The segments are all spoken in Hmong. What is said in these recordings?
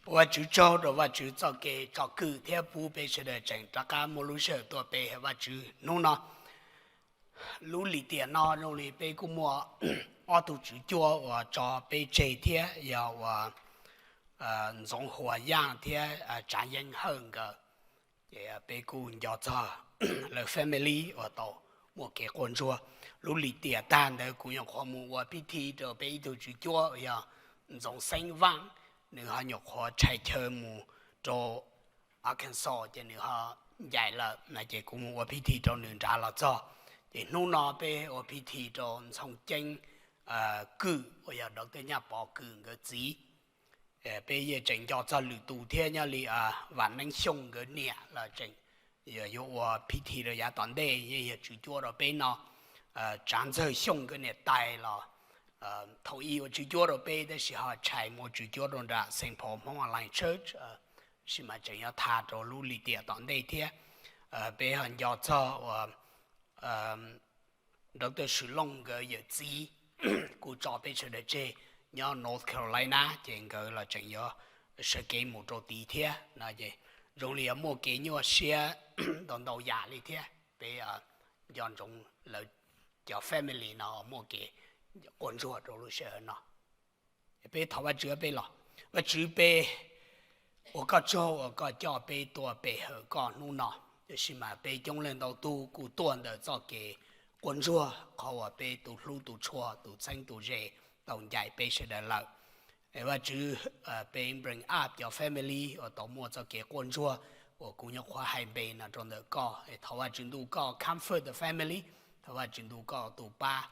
Ua Vajtswv tsaug rau Vajtswv txoj kev tsom kwm thiab pub peb sawv daws tseem rov qab muaj lub sij hawm tuaj pe hawm Vajtswv hnub no. Lub lim tiam no zoo li peb kuj muaj ob tug tswv cuab uas tso peb tseg thiab yog uas Ntxoov Huas Yaj thiab Tsav Yeeb Hawj nkawd. Ces peb kuj nco txog lawv family uas tau muaj kev quaj ntsuag. Lub lim tiam tag ntawd kuv nyuam qhuav mus ua pib thi rau peb ib tug tswv cuab uas yog Ntxoov Xeeb Vaj, nws ho nyuam qhuav tshais chaw mus rau Arkansas ces nws ho ncaim lawm no ces kuv mus ua pib thi rau nws nrad los txog. Ces hnub no peb ua pib thi rau Ntxhoo Ceeb Kwm uas yog Doctor Nyaj Pov Kwm nkawd txiv. Peb yeej tseem nco txog lwm tus thiab nyob li Vam Neeb Xyooj nkawd niam los tseem yuav ua pib thi rau yav tom ntej yeej yog tswv cuab rau peb no. Tsav Ntxawg Xyooj nkawd niam tais los thaum ub ua tswv cuab rau peb tab sis ho tshais mus ua tswv cuab rau nram Saint Paul Hmong Alliance Church, tab sis mas tseem yuav tham rau lub lim tiam tom ntej thiab. Peb ho nco txog uas Doctor Swm Looj nkawd yawm txiv kuj tso peb sawv daws tseg nyob North Carolina ces nkawd los tseem yuav sawv kev mus rau tid thiab no ces zoo li yuav muaj kev nyuaj siab ntau ntau yam li thiab. Peb nco ntsoov lawv cov family no muaj kev quaj ntsuag rau lub sij hawm no. Peb thov Vajtswv peb los. Vajtswv, peb ua koj tsaug uas koj coj peb tuaj pe hawm koj hnub no, tab sis mas peb coob leej ntau tug kuj tuaj ntawm txoj kev quaj ntsuag qhov uas peb tus hlub tus tshua tus txheeb tus ze tau ncaim peb sawv daws lawm. Vajtswv, peb bring up cov family uas tau muaj txoj kev quaj ntsuag uas kuv nyuam qhuav hais npe no rau ntawm koj. Thov Vajtswv ntuj koj comfort the family. Thov Vajtswv ntuj koj tus pab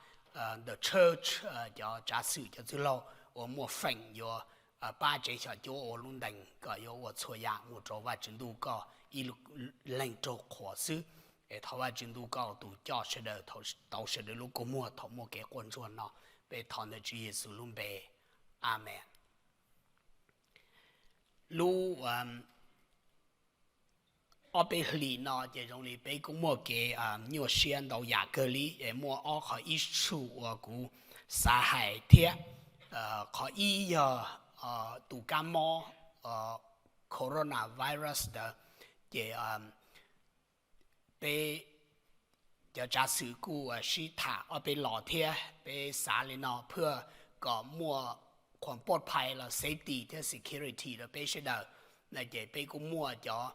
the church, cov tsav xwm cov txwj laug uas muaj feem yuav pab tsev xyom cuab ua lub ntees kom yuav ua txhua yam mus rau Vajtswv ntuj koj ib leeg raug qhuas xwb. Thov Vajtswv ntuj koj tus coj sawv daws tau sawv daws lub kua muag thaum muaj kev quaj ntsuag no. Peb thov ntawm Tswv Yexus lub npe, Amees. Lub ob peb hlis no ces zoo li peb kuj muaj kev nyuaj siab ntau yam kawg li es muaj ob qhov issue uas kuv xav hais thiab. Qhov ib yog tus kab mob coronavirus ntawd, ces peb cov tsav xwm kuj sib tham ob peb los thiab peb xav li no pliag kom muaj qhuas poj phais los safety thiab security rau peb sawv daws no ces peb kuj muaj cov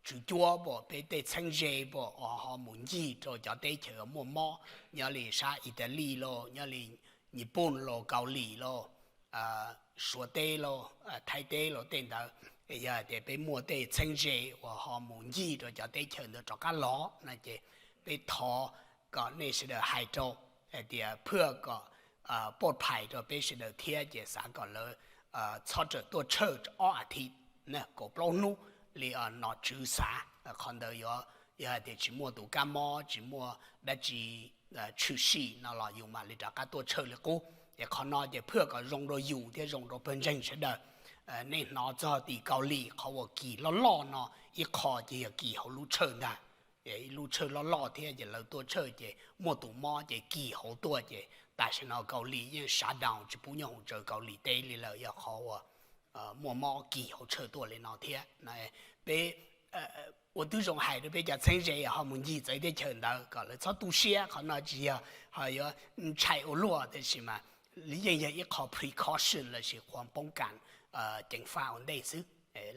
tswv cuab pom peb tej txheeb ze pom ho mus ncig rau cov teb chaws muaj mob nyob li sab Italy los nyob li Nyij Pooj los Kaus Lim los Suav teb los Thaib teb los tej ntawd. Yog tias peb muaj tej txheeb ze uas ho mus ncig rau cov teb chaws ntawd rov qab los no ces peb thov kom nej sawv daws hais rau hais tias pliag kom poj phais rau peb sawv daws thiab ces xav kom lawv txhob rawm tuaj church ob a thiv kaum plaub hnub li nom tswv xav. Qhov ntawd yog, yog hais tias tsis muaj tus kab mob tsis muaj dab tsi tshwm sim no los yus mam li rov qab tuaj church li qub. Ces qhov no ces pliag kom zoo rau yus thiab zoo rau pawg ntseeg sawv daws. Nej hnov txog tim Kaus Lim qhov uas kis loj loj no ib qho ces yog kis hauv lub church ntag. Ib lub church loj loj thiab ces lawv tuaj church ces muaj tus mob ces kis hauv tuaj ces tam sim no Kaus Lim yeej shutdown tsis pub nyob hauv tsaws Kaus Lim teb li lawm yog qhov uas muaj mob kis hauv church tuaj li no thiab. Peb ua tib zoo hais rau peb cov txheeb ze ho mus ncig txawv teb chaws ntawd kom lawv txhob tu siab, qhov no tsis yog ho yuav ntshai ua luaj tab sis mas yeej yog ib qho precaution lossis qhuas poob kas ceev faj ua ntej xwb.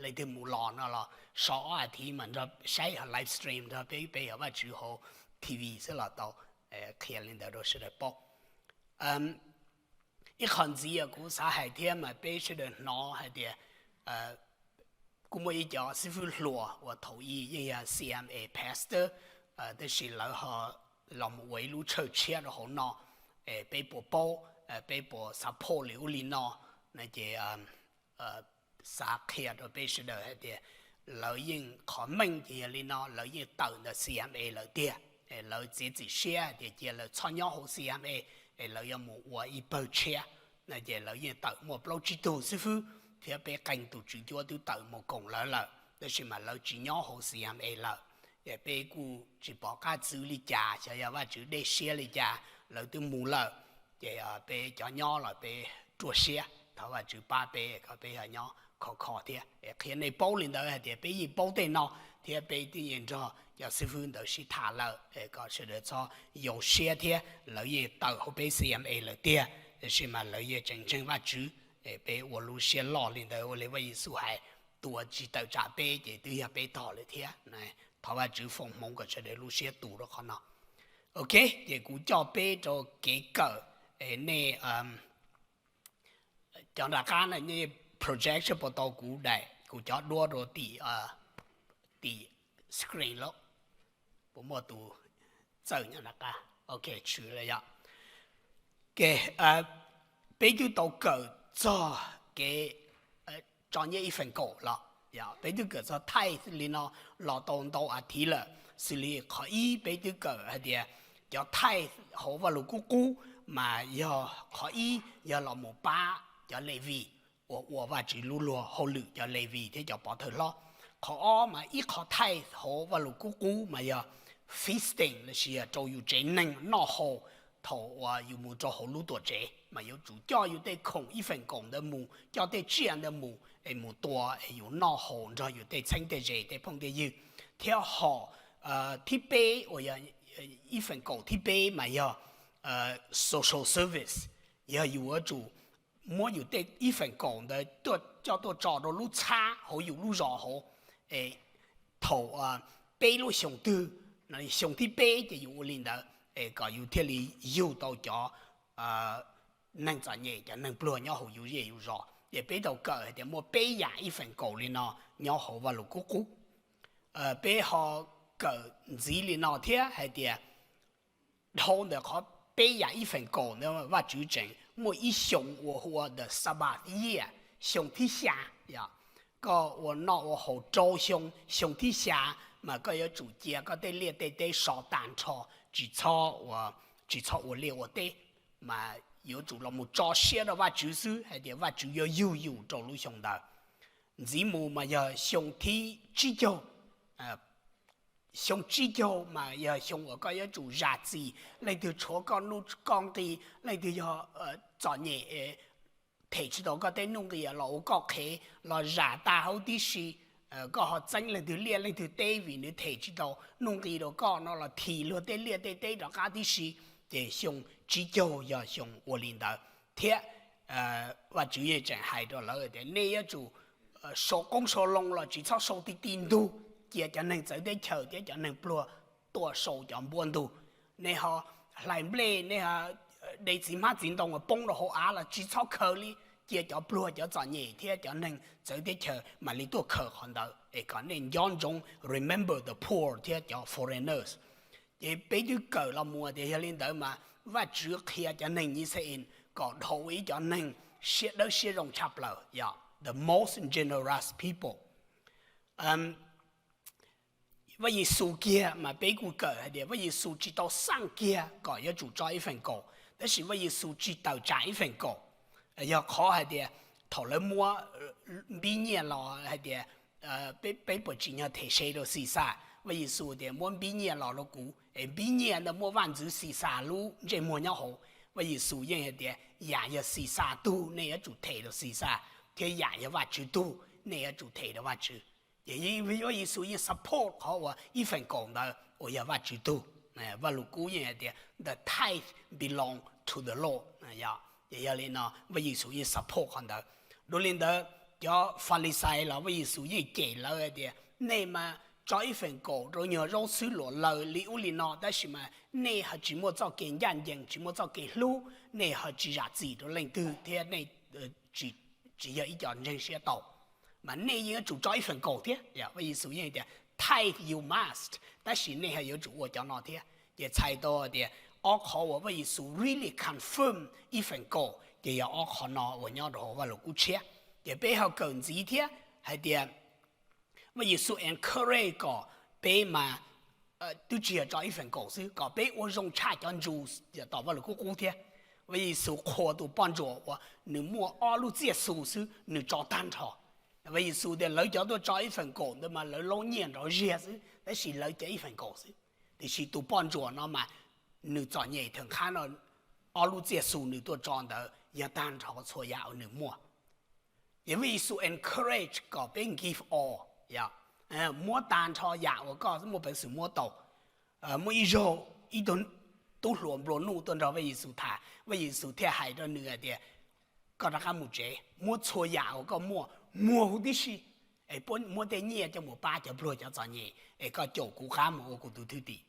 Leej twg mus los no los so ob a thiv mas nrog saib ho live stream nrog peb pe hawm Vajtswv hauv T V xwb los tau. Qhia li ntawd rau sawv daws paub. Ib qho ntxiv kuv xav hais thiab mas peb sawv daws hnov hais tias kuj muaj ib co xib fwb hluas uas thaum ub yeej yog C M A pastor, tab sis lawv ho los mus ua ib lub church tshiab rau hauv no. Peb puas paub, peb puas support li ub li no? No ces xav qhia rau peb sawv daws hais tias lawv yeej qhov meej ces yog li no, lawv yeej tawm ntawm C M A lawm tiag. Lawv txiav txim siab hais tias cia lawv txhob nyob hauv C M A, es lawv yuav mus ua ib pawg tshiab. No ces lawv yeej tawm muaj plaub tsib tug xib fwb thiab peb qee tus tswv cuab twb tawm mus koom lawv lawm, tab sis mas lawv tsis nyob hauv C M A lawm. Es peb kuj tsis pom qab txwv li cas, xyov yog Vajtswv dej siab li cas lawv twb mus lawm. Ces peb cov nyob los peb ruaj siab, thov Vajtswv pab peb kom peb yog nyob khov kho thiab. Qhia nej paub li ntawd hais tias peb yeej paub tej no thiab peb twb yeej nrog cov xib fwb ntawd sib tham lawm, kom sawv daws txhob yau siab thiab. Lawv yeej tawm hauv peb C M A lawm tiag, tab sis mas lawv yeej tseem ntseeg Vajtswv. Peb ua lub siab loj li ntawd ua li Vaj Yexus hais, tus uas tsis tawm tsam peb ces twb yog peb tog lawm thiab. Thov Vajtswv foom hmoov kom sawv daws lub siab tus rau qhov no. Ok, ces kuv coj peb rau kev kawm, nej cov nram qab no, project puas tau kuv daim, kuv cov duab rau tim, tim screen lawm. Puas muaj tus txawj nyob nram qab? Ok, tshwm lawm yog. Ok, peb twb tau kawm txog kev tso nyiaj ib feem kaum los, peb twb kawm txog tithe li no los tau ntau as thiv lawm. Xws li qhov ib peb twb kawm hais tias cov tithe hauv Vaj Lus Kub Qub mas yog qhov ib yog los mus pab cov Levis uas ua Vajtswv lub luag hauj lwm, cov Levis thiab cov pov thawj hlob. Qhov ob mas ib qho tithe hauv Vaj Lus Kub Qub mas yog feasting lossis yog rau yus tsev neeg noj haus thaum uas yus mus rau hauv lub tuam tsev mas yuav tsum coj yus tej khoom ib feem kaum ntawd mus, coj tej tsiaj ntawd mus es mus tua es yus noj haus nrog yus tej txheeb tej ze tej phooj tej ywg. Thiab hom thib peb uas yog ib feem kaum thib peb mas yog social service, yog yus yuav tsum muab yus tej ib feem kaum ntawd coj tuaj tso rau lub txhab hauv yus lub zos hauv. Thaum peb lub xyoo twg, xyoo thib peb ces yus ua li ntawd es kom yus thiaj li yug tau cov neeg txom nyem, cov neeg pluag nyob hauv yus zej yus zos. Ces peb tau kawm hais tias muaj peb yam ib feem kaum li no nyob hauv Vaj Lus Kub Qub. Peb ho kawm ntxiv li no thiab hais tias dhau ntawm qhov peb yam ib feem kaum ntawd Vajtswv tseem muaj ib xyoo uas hu ua the Sabbath year, xyoo thib xya. Yog koj ua noj ua haus rau xyoo, xyoo thib xya mas koj yuav tsum cia koj tej liaj tej teb so tag nrho, tsis txhob ua, tsis txhob ua liaj ua teb, mas yuav tsum los mus tso siab rau Vajtswv xwb hais tias Vajtswv yuav yug yus rau lub xyoo ntawd. Ntxiv mus mas yog xyoo thib tsib caug, xyoo tsib caug mas yog xyoo uas koj yuav tsum zam txim leej twg tshuav koj nuj koj nqi, leej twg yog txom nyem them tsis tau koj tej nuj nqi los ua koj qhev los zam tag hauv tib si. Koj ho txeeb leej twg liaj leej twg teb vim nws them tsis tau nuj nqi rau koj no los thim luag tej liaj tej teb rov qab tib si. Ces xyoo tsib caug yog xyoo ua li ntawd thiab. Vajtswv yeej tseem hais rau lawv tias nej yuav tsum sau qoob sau loo los tsis txhob sau ti ti ntug, cia cov neeg txawv teb chaws thiab cov neeg pluag tuaj sau cov npuab ntug. Nej ho hlais nplej, nej ho de txiv hmab txiv ntoo uas poob rau hauv av los tsis txhob khaws li, cia cov pluag cov txom nyem thiab cov neeg txawv teb chaws mam li tuaj khaws qhov ntawd es kom nej nco ntsoov remember the poor thiab cov foreigners. Ces peb twb kawm los mus tias yog li ntawd mas Vajtswv qhia cov neeg Yixalayees kom dhau ua ib cov neeg siab dawb siab zoo tshaj plaws, yog the most generous people. Vaj Yexus kiag mas peb kuj kawm hais tias Vaj Yexus tsis tau xaj kiag kom yuav tsum tso ib feem kaum, tab sis Vaj Yexus tsis tawm tsam ib feem kaum. Yog qhov hais tias thaum lawv muab npib nyiaj los hais tias peb puas tsim nyog them se rau Xixas, Vaj Yexus tias muab npib nyiaj los rau kuv es npib nyiaj ntawd muaj vaj ntxwv Xixas lub ntsej muag nyob hauv. Vaj Yexus yeej hais tias yam yog Xixas tug nej yuav tsum them rau Xixas, thiab yam yog Vajtswv tug nej yuav tsum them rau Vajtswv. Ces Vaj Yexus yeej support qhov uas ib feem kaum ntawd uas yog Vajtswv tug. Vaj Lus Kub yeej hais tias the tithe belong to the Lord. Ces yog li no Vaj Yexus yeej support qhov ntawd. Dua li ntawd cov Falixais los Vaj Yexus yeej cem lawv hais tias nej mas tso ib feem kaum rau nyuag zaub xwb luam laws li ub li no, tab sis mas nej ho tsis muaj txoj kev ncaj ncees, tsis muaj txoj kev hlub, nej ho tsis zam txim rau leej twg thiab nej tsis yog ib co ntseeg siab tau. Mas nej yeej yuav tsum tso ib feem kaum thiab. Vaj Yexus yeej tias tithe you must, tab sis nej ho yuav tsum ua cov no thiab. Ces txhais tau tias ob qhov uas Vaj Yexus really confirm ib feem kaum ces yog ob qhov no uas nyob rau hauv Vaj Lus Kub Tshiab. Ces peb ho kawm ntxiv thiab hais tias Vaj Yexus encourage kom peb mas twb tsis yog tso ib feem kaum xwb, kom peb ua zoo tshaj cov Jews tom Vaj Lus Kub Qub thiab. Vaj Yexus qhuas tus poj ntsuam uas nws muaj ob lub txiaj xu xwb nws tso tag nrho. Vaj Yexus tias lawv cov tuaj tso ib feem kaum ntawd mas lawv laub nyiaj nrov ziag xwb, tab sis lawv cov ib feem kaum xwb. Tiam sis tus poj ntsuam no mas nws txom nyem thawm qhab no, ob lub txiaj xu nws tuaj tso ntawd yog tag nrho txhua yam uas nws muaj. Ces Vaj Yexus encourage kom peb give all, yog muab tag nrho yam uas koj muaj peev xwm muab tau. Muaj ib zaug ib tug tub hluas nplua nuj tuaj nrog Vaj Yexus tham, Vaj Yexus thiaj hais rau nws hais tias, koj rov qab mus tsev, muab txhua yam uas koj muaj muag huv tib si, es muab tej nyiaj coj mus pab cov pluag cov txom nyem, es koj caum kuv qab mus ua kuv tus thwj tim.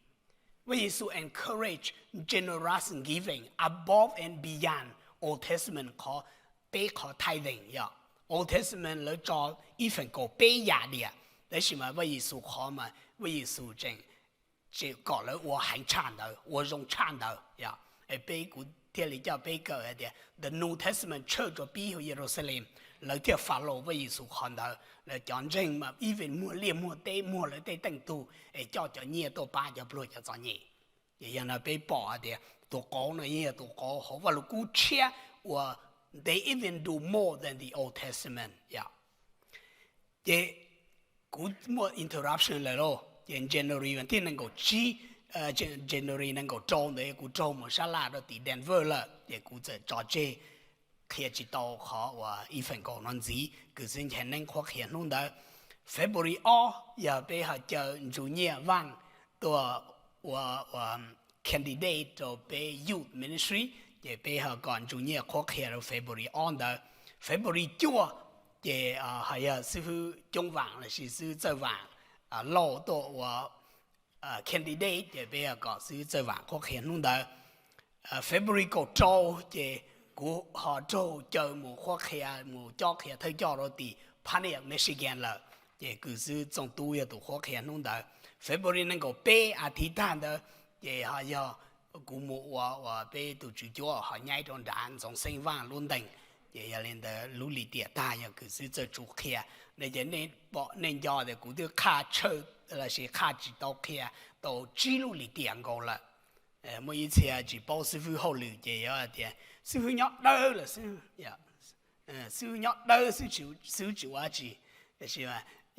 Vaj Yexus encourage generous giving above and beyond Old Testament qhov, peb qhov tithing yog Old Testament lawv tso ib feem kaum peb yam diam, tab sis mas Vaj Yexus qhov mas Vaj Yexus tseem kom lawv ua heev tshaj ntawd, ua zoo tshaj ntawd yog. Peb, kuv thiaj li coj peb kawm hais tias the New Testament church uas pib hauv Yeluxalees, lawv thiaj follow Vaj Yexus qhov ntawd, lawv cov ntseeg mas even muag liaj muag teb, muag lawv tej teej tug es coj cov nyiaj tuaj pab cov pluag cov txom nyem. Ces yog no peb pom hais tias tus qauv no yeej yog tus qauv hauv Vaj Lug Kub Tshiab uas they even do more than the Old Testament yog. Ces kuv muaj interruption lawm lauj, ces January vas thib nees nkaum tsib, January nees nkaum rau ntawd kuv raug mus sab laj rau tim Denver lawm, ces kuv txawm tso tseg qhia tsis tau qhov uas ib feem kaum no ntxiv, kws xib nchai neeb qhuab qhia hnub ntawd. February ob yog peb ho caw Ntsuj Nyiaj Vaaj tuaj ua candidate rau peb youth ministry, ces peb ho kom Ntsuj Nyiaj qhuab qhia rau February ob ntawd. February cuaj ces ho yog xib hwb Coob Vaam lossis xib hwb Txawj Vaam Lauj tuaj ua candidate, ces peb ho kom xib hwb Txawj Vaam qhuab qhia hnub ntawd. February kaum rau ces kuv ho raug caw mus qhuab qhia, mus cob qhia thawj coj rau tim Pontiac, Michigan lawm, ces kws xib hwb Txooj Tub yog tus qhuab qhia hnub ntawd. February nees nkaum peb as thiv tag ntawd ces ho yog kuv mus ua, ua peb tus tswv cuab ho nyaib rau nrad Ntxoov Xeeb Vaaj lub ntees, ces yog li ntawd lub lim tiam tag yog kws xib hwb Txawj Tsu qhia. Nej ces nej pom, nej nco tias kuv twb qhaj tshawj lossis qhaj tsis tau qhia tau tsib lub lim tiam nkaus lawm. Muaj ib txhia tsis paub xib hwb hauj lwm ces yuav hais tias xib hwb nyob dawb lawm xwb, xib hwb nyob dawb xwb, xib hwb tsis ua dab tsi. Tab sis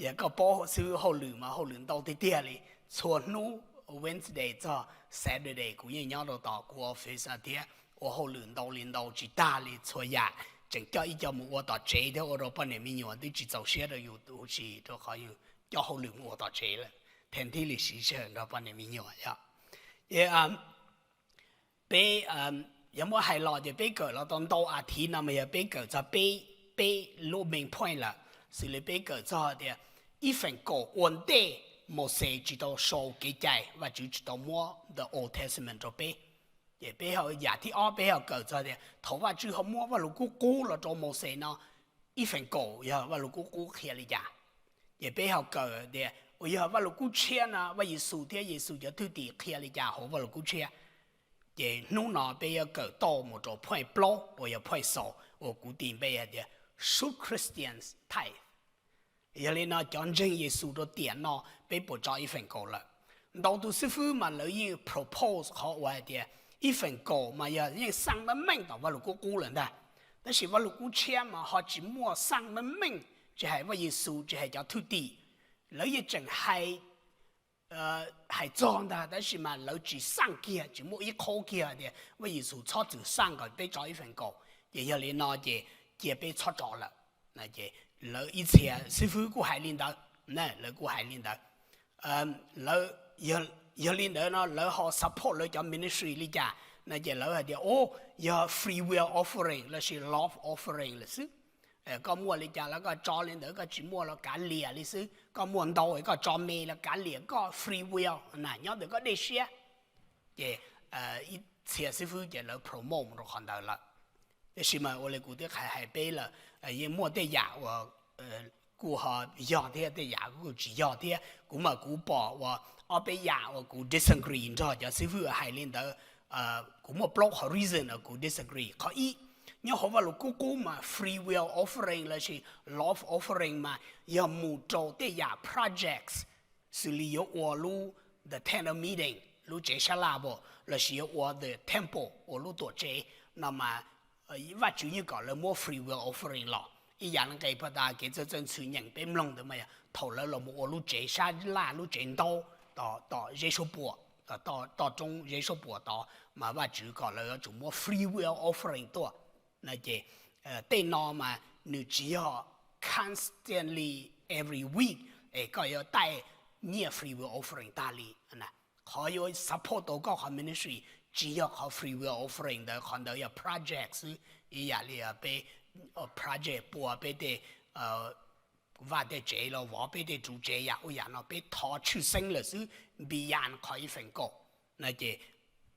yog koj paub xib hwb hauj lwm mas hauj lwm ntau tiag tiag li. Txhua hnub Wednesday txog Saturday kuv yeej nyob rau tom kuv office thiab ua hauj lwm ntau li ntau tsis tag li txhua yam, tseem coj ib co mus ua tom tsev thiab ua rau poj niam me nyuam twb tsis txaus siab rau yus tus huv si rau qhov yus coj hauj lwm mus ua tom tsev lawm, thiaj thiaj li siv sij hawm nrog poj niam me nyuam yog. Peb, yog muab hais los ces peb kawm los tau ntau as thiv no mas yog peb kawm txog peb, peb lub main point lawm, xws li peb kawm txog tias ib feem kaum ua ntej Mauxes tsis tau sau kev cai, Vajtswv tsis tau muab the Old Testament rau peb. Ces peb ho yam thib ob peb ho kawm txog tias thaum Vajtswv ho muab Vajluskub Qub los rau Mauxes no, ib feem kaum yog Vajluskub Qub qhia li cas. Ces peb ho kawm tias uas yog Vajluskub Tshiab no Vaj Yexus thiab Yexus cov thwj tim qhia li cas hauv Vajluskub Tshiab. Ces hnub no peb yuav kawm tauj mus rau point plaub uas yog point xaus uas kuv tis npe hais tias Should Christians Tithe? Yog li no cov ntseeg Yexus rau tiam no peb puas tso ib feem kaum lawm? Ntau tus xib fwb mas lawv yeej propose qhov uas hais tias ib feem kaum mas yog yeej xaj meej meej tom Vajluskub Qub lawm ntag. Tab sis Vajluskub Tshiab mas ho tsis muaj xaj meej meej, tsis hais Vaj Yexus tsis hais cov thwj tim, lawv yeej tseem hais hais txog ntag, tab sis mas lawv tsis xaj kiag, tsis muaj ib qhaub kiag tias Vaj Yexus txhob txwm xaj kom peb tso ib feem kaum. Ces yog li no ces cia peb txhob tso lawm. Lawv ib txhia xib fwb kuj hais li ntawd, lawv kuj hais li ntawd. Yog li ntawd no lawv ho support lawv cov ministry li cas no ces lawv hais tias o, yog free will offering lossis love offering lawm xwb. Koj muaj li cas los koj tso li ntawd, koj tsis muaj los kav liam li xwb, koj muaj ntau koj tso me los kav liam koj, free will na, nyob ntawm koj dej siab. Ces ib txhia xib fwb ces lawv promote rau qhov ntawd lawm. Tiam sis mas ua li kuv twb hais hais peb lawm, yeej muaj tej yam uas kuj ho yog thiab tej yam kuj tsis yog thiab. Kuv mas kuv pom uas ob peb yam uas kuv disagree nrog cov xib fwb hais li ntawd. Kuv muaj plaub qhov reason uas kuv disagree. Qhov ib, nyob hauv Vajluskub Qub mas free will offering lossis love offering mas yog mus rau tej yam projects, xws li yuav ua lub the tent of meeting, lub tsev sab laj pam, lossis yuav ua the temple, ua lub tuam tsev no mas Vajtswv yeej kom lawv muab free will offering los. Ib yam li nqe puag ta kev txawj txawj ntxhw nyeem peb mloog ntawd mas yog thaum lawv los mus ua lub tsev sab laj, lub tsev ntaub tom zeb suab puam, tom roob zeb suab puam tod mas Vajtswv kom lawv yuav tsum muab free will offering tuaj. No ces tej no mas nws tsis yog constantly every week es koj yuav taij nyiaj free will offering tag li. Qhov yuav support tau koj qhov ministry tsis yog qhov free will offering ntawd, qhov ntawd yog project xwb. Ib yam li peb project pua peb tej vaj tej tsev los vov peb tej tsev yam ua yam no peb thov tshwj xeeb lawm xwb, beyond qhov ib feem kaum. No ces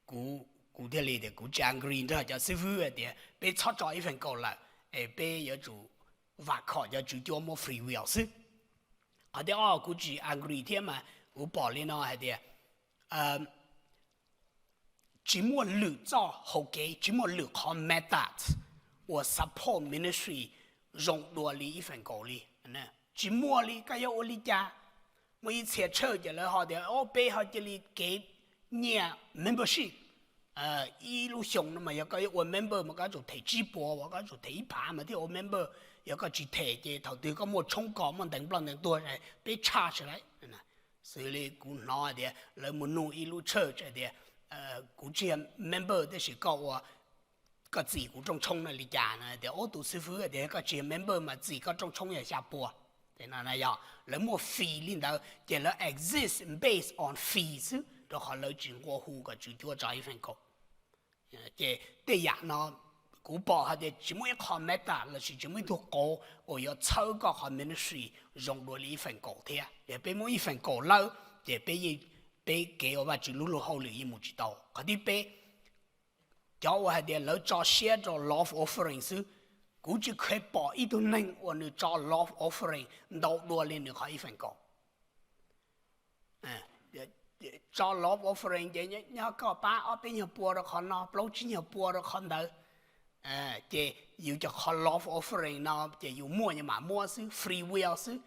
kuv thiaj li tias kuv tsis agree nrog cov xib fwb hais tias peb txhob tso ib feem kaum lawm, es peb yuav tsum vam khom cov tswv cuab muab free will xwb. Qhov thib ob kuv tsis agree thiab mas kuv pom li no hais tias tsis muaj lwm txoj hau kev, tsis muaj lwm qhov methods uas support ministry zoo dua li ib feem kaum li. Tsis muaj li. Koj yuav ua li cas? Muaj ib txhia church ces lawv ho tias o peb ho cia li kev nyiaj membership ib lub xyoo no mas yog koj yuav ua member mas koj tsum them tsib puas, koj tsum them ib phav mas thiaj ua member. Yog koj tsis them ces thaum twg koj muaj tshoob kos muaj ntees nploj ntees tuag peb charge lawm. Xws li kuv hnov hais tias lawv mus nug ib lub church hais tias kuv tsis yog member tab sis koj ua koj txim kuv rooj tshoob no li cas no tias ub tus xib fwb tias koj tsis yog member mas txim koj rooj tshoob yog xya puas. Ces no yog lawv muaj fee li ntawd ces lawv exist based on fee xwb rau qhov lawv tsis nqua hu kom tswv cuab tso ib feem kaum. Ces tej yam no kuv pom hais tias tsis muaj ib qho method lossis tsis muaj ib tug qauv uas yuav txhawb koj qhov ministry zoo dua li ib feem kaum thiab. Yog peb muab ib feem kaum lawm ces peb kev ua Vajtswv lub luag hauj lwm yeej mus tsis tau. Qhov thib peb, cov uas hais tias lawv tso siab rau love offering xwb, kuv tsis kheev pom ib tug neeg uas nws tso love offering ntau dua li nws qhov ib feem kaum. Tso love offering ces nyob koj pab ob peb nyuag pua rau qhov no, plaub tsib nyuag pua rau qhov ntawd. Ces yus cov qhov love offering no ces yus muaj yus mam muab xwb, free will xwb.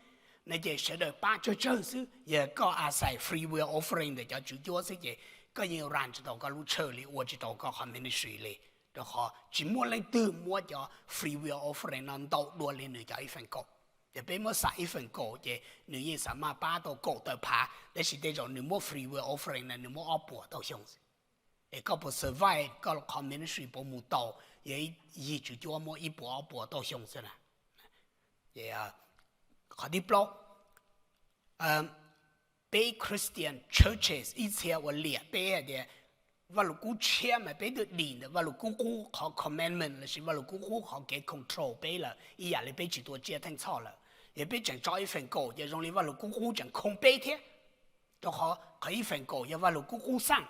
No ces sawv daws pab tsawg tsawg xwb, yog koj a xais free will offering ntawm cov tswv cuab xwb ces koj yeej run tsis tau koj lub church li, ua tsis tau koj qhov ministry li. Rau qhov tsis muaj leej twg muab cov free will offering no ntau dua li nws cov ib feem kaum. Ces peb muab xam ib feem kaum ces nws yeej xam maj pab tau kaum tawm phav, tab sis tej zaum nws muab free will offering na nws muab ob puas tauj xyoo xwb. Es koj puas survive, koj qhov ministry puas mus tau, yog yig tswv cuab muab ib puas ob puas tauj xyoo xwb na. Qhov thib plaub, peb Christian churches ib txhia ua liam peb hais tias Vaj Lus Kub tshiab mas peb twb dim ntawm Vaj Lus Kub Qub qhov commandment lossis Vaj Lus Kub Qub qhov kev control peb lawm, ib yam li peb tsis tua tsiaj theej txhoj lawm. Yog peb tseem tso ib feem kaum ces zoo li Vaj Lus Kub Qub tseem khoom peb thiab, rau qhov qhov ib feem kaum yog Vaj Lus Kub Qub xaj.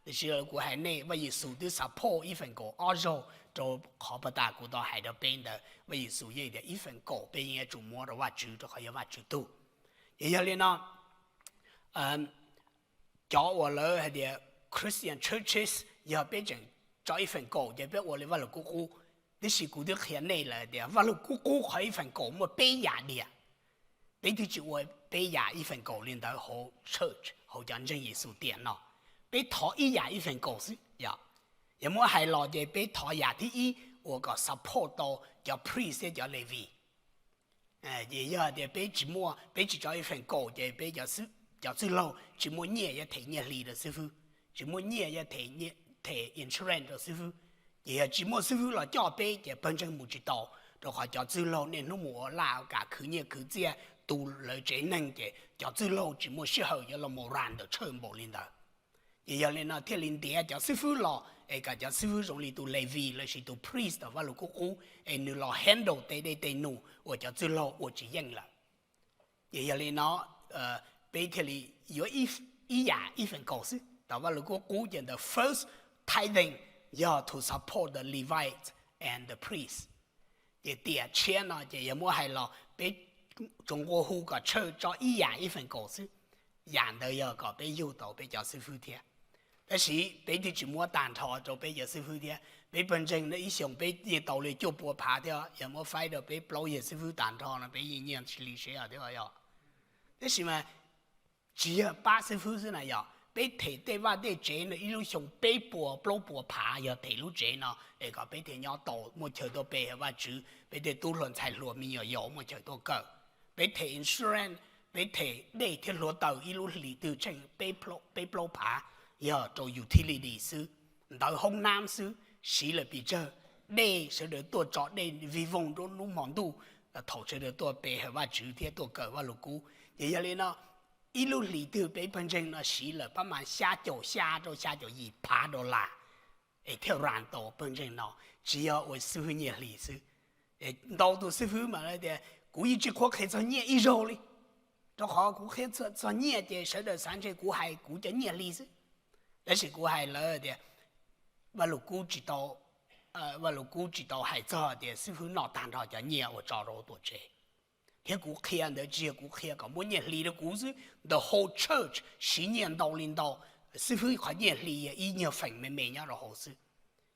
Tiam sis kuv hais nej, Vaj Yexus twb support ib feem kaum ob zaug rau qhov pas tas kuv tau hais rau peb ntawd. Vaj Yexus yeej tias ib feem kaum peb yeej yuav tsum muab rau Vajtswv rau qhov yog Vajtswv tug. Ces yog li no, cov uas lawv hais tias Christian churches, yog peb tseem tso ib feem kaum ces peb ua li Vaj Lus Kub Qub. Tiam sis kuv twb qhia nej lawm tias Vaj Lus Kub Qub qhov ib feem kaum muaj peb yam diam. Peb twb tsis ua peb yam ib feem kaum li ntawd hauv church, hauv cov ntseeg Yexus tiam no. Peb thov ib yam ib feem kaum xwb yom. Yog muab hais los ces peb thov yam thib ib uas kom support tau cov priest thiab cov Levi. Ces yog tias peb tsis muaj, peb tsis tso ib feem kaum ces peb, cov txwj laug tsis muaj nyiaj yuav them nyiaj hli rau xib fwb, tsis muaj nyiaj yuav them insurance rau xib fwb. Ces yog tsis muaj xib fwb los coj peb ces pawg ntseeg mus tsis tau, rau qhov cov txwj laug niaj hnub mus ua laj ua kam khwv nyiaj khwv txiaj tu lawv tsev neeg ces cov txwj laug tsis muaj sij hawm yuav los mus run ntawm church npaum li ntawd. Ces yog li no thiaj li ntiav cov xib fwb los es kom cov xib fwb zoo li tus Levi lossis tus priest tom Vaj Lus Kub Qub es nws los handle tej dej tej num uas cov txwj laug ua tsis yeej lawm. Ces yog li no peb thiaj li yuav ib yam ib feem kaum xwb. Tom Vaj Lus Kub Qub ces the first tithing yog to support the Levite and the priest. Ces tiam tshiab no ces yog muab hais los peb tsuas nqua hu kom church tso ib yam ib feem kaum xwb, yam ntawd yog kom peb yug tau peb cov xib fwb thiab. Tab sis peb twb tsis muab tag nrho rau peb cov xib fwb thiab. Peb pawg ntseeg no ib xyoos peb yeej tau li cuaj pua phav thiab, yog muab faib rau peb plaub yawg xib fwb tag nrho no peb yeej nyiaj li siab thiab yog. Tab sis mas tsis yog pab xib fwb xwb na yog, peb them tej vaj tej tsev no ib lub xyoo peb pua plaub pua phav yog them lub tsev no es kom peb thiaj nyob tau, muaj chaw tuaj pe Vajtswv, peb tej tub hluas ntxhais hluas me nyuam yaus muaj chaw tuaj kawm. Peb them insurance, peb them dej thiab hluav taws ib lub hlis twg tsheej peb plaub phav yog rau utility xwb, ntawv hoob nab xwb, siv lawm pes tsawg, dej, sawv daws tuaj tso dej vij voog nruab hnub hmo ntuj, thaum sawv daws tuaj pe hawm Vajtswv thiab tuaj kawm Vajluskub. Ces yog li no, ib lub hlis twg peb pawg ntseeg no siv lawm pab mas xya caum xya rau xya caum yim phav dollar, es thiaj ran tau pawg ntseeg no, tsis yog ua xib fwb nyiaj hli xwb. Ntau tus xib fwb mas tias kuv yeej tsis qhuav qhia txog nyiaj ib zaug li, rau qhov kuv qhia txog nyiaj ces sawv daws xav ntshe kuv hais kuv cov nyiaj hli xwb. Tab sis kuv hais lawv tias Vajluskub tsis tau, Vajluskub tsis tau hais txog tias xib fwb noj tag nrho cov nyiaj uas tso rau tuam tsev. Thiab kuv qhia ntawd tsis yog kuv qhia kom muab nyiaj hli rau kuv xwb, the whole church siv nyiaj ntau li ntau, xib fwb qhov nyiaj hli yog ib nyuag feem me me nyob rau hauv xwb.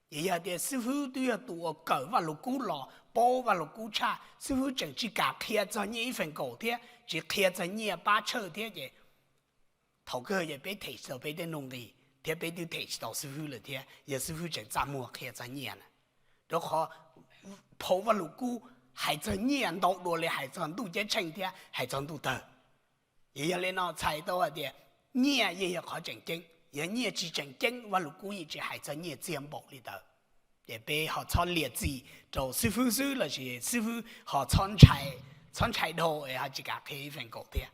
Ces yog tias xib fwb twb yog tus uas kawm Vajluskub los paub Vajluskub tshaj, xib fwb tseem tsis kam qhia txog nyiaj ib feem kaum thiab tsis qhia txog nyiaj pab church thiab ces thaum kawg ces peb them tsis tau peb tej nuj nqis thiab peb twb them tsis tau xib fwb lawm thiab yog xib fwb tseem txaj muag qhia txog nyiaj na. Rau qhov phau Vajluskub hais txog nyiaj ntau dua li hais txog ntuj ceeb tsheej thiab hais txog ntuj tawg. Ces yog li no txhais tau hais tias nyiaj yeej yog qhov tseem ceeb, yog nyiaj tsis tseem ceeb Vajluskub yeej tsis hais txog nyiaj txiag npaum li ntawd. Ces peb ho txhob liam txim rau xib fwb xwb lossis xib fwb ho txhob ntshai dhau es ho tsis kam qhia ib feem kaum thiab.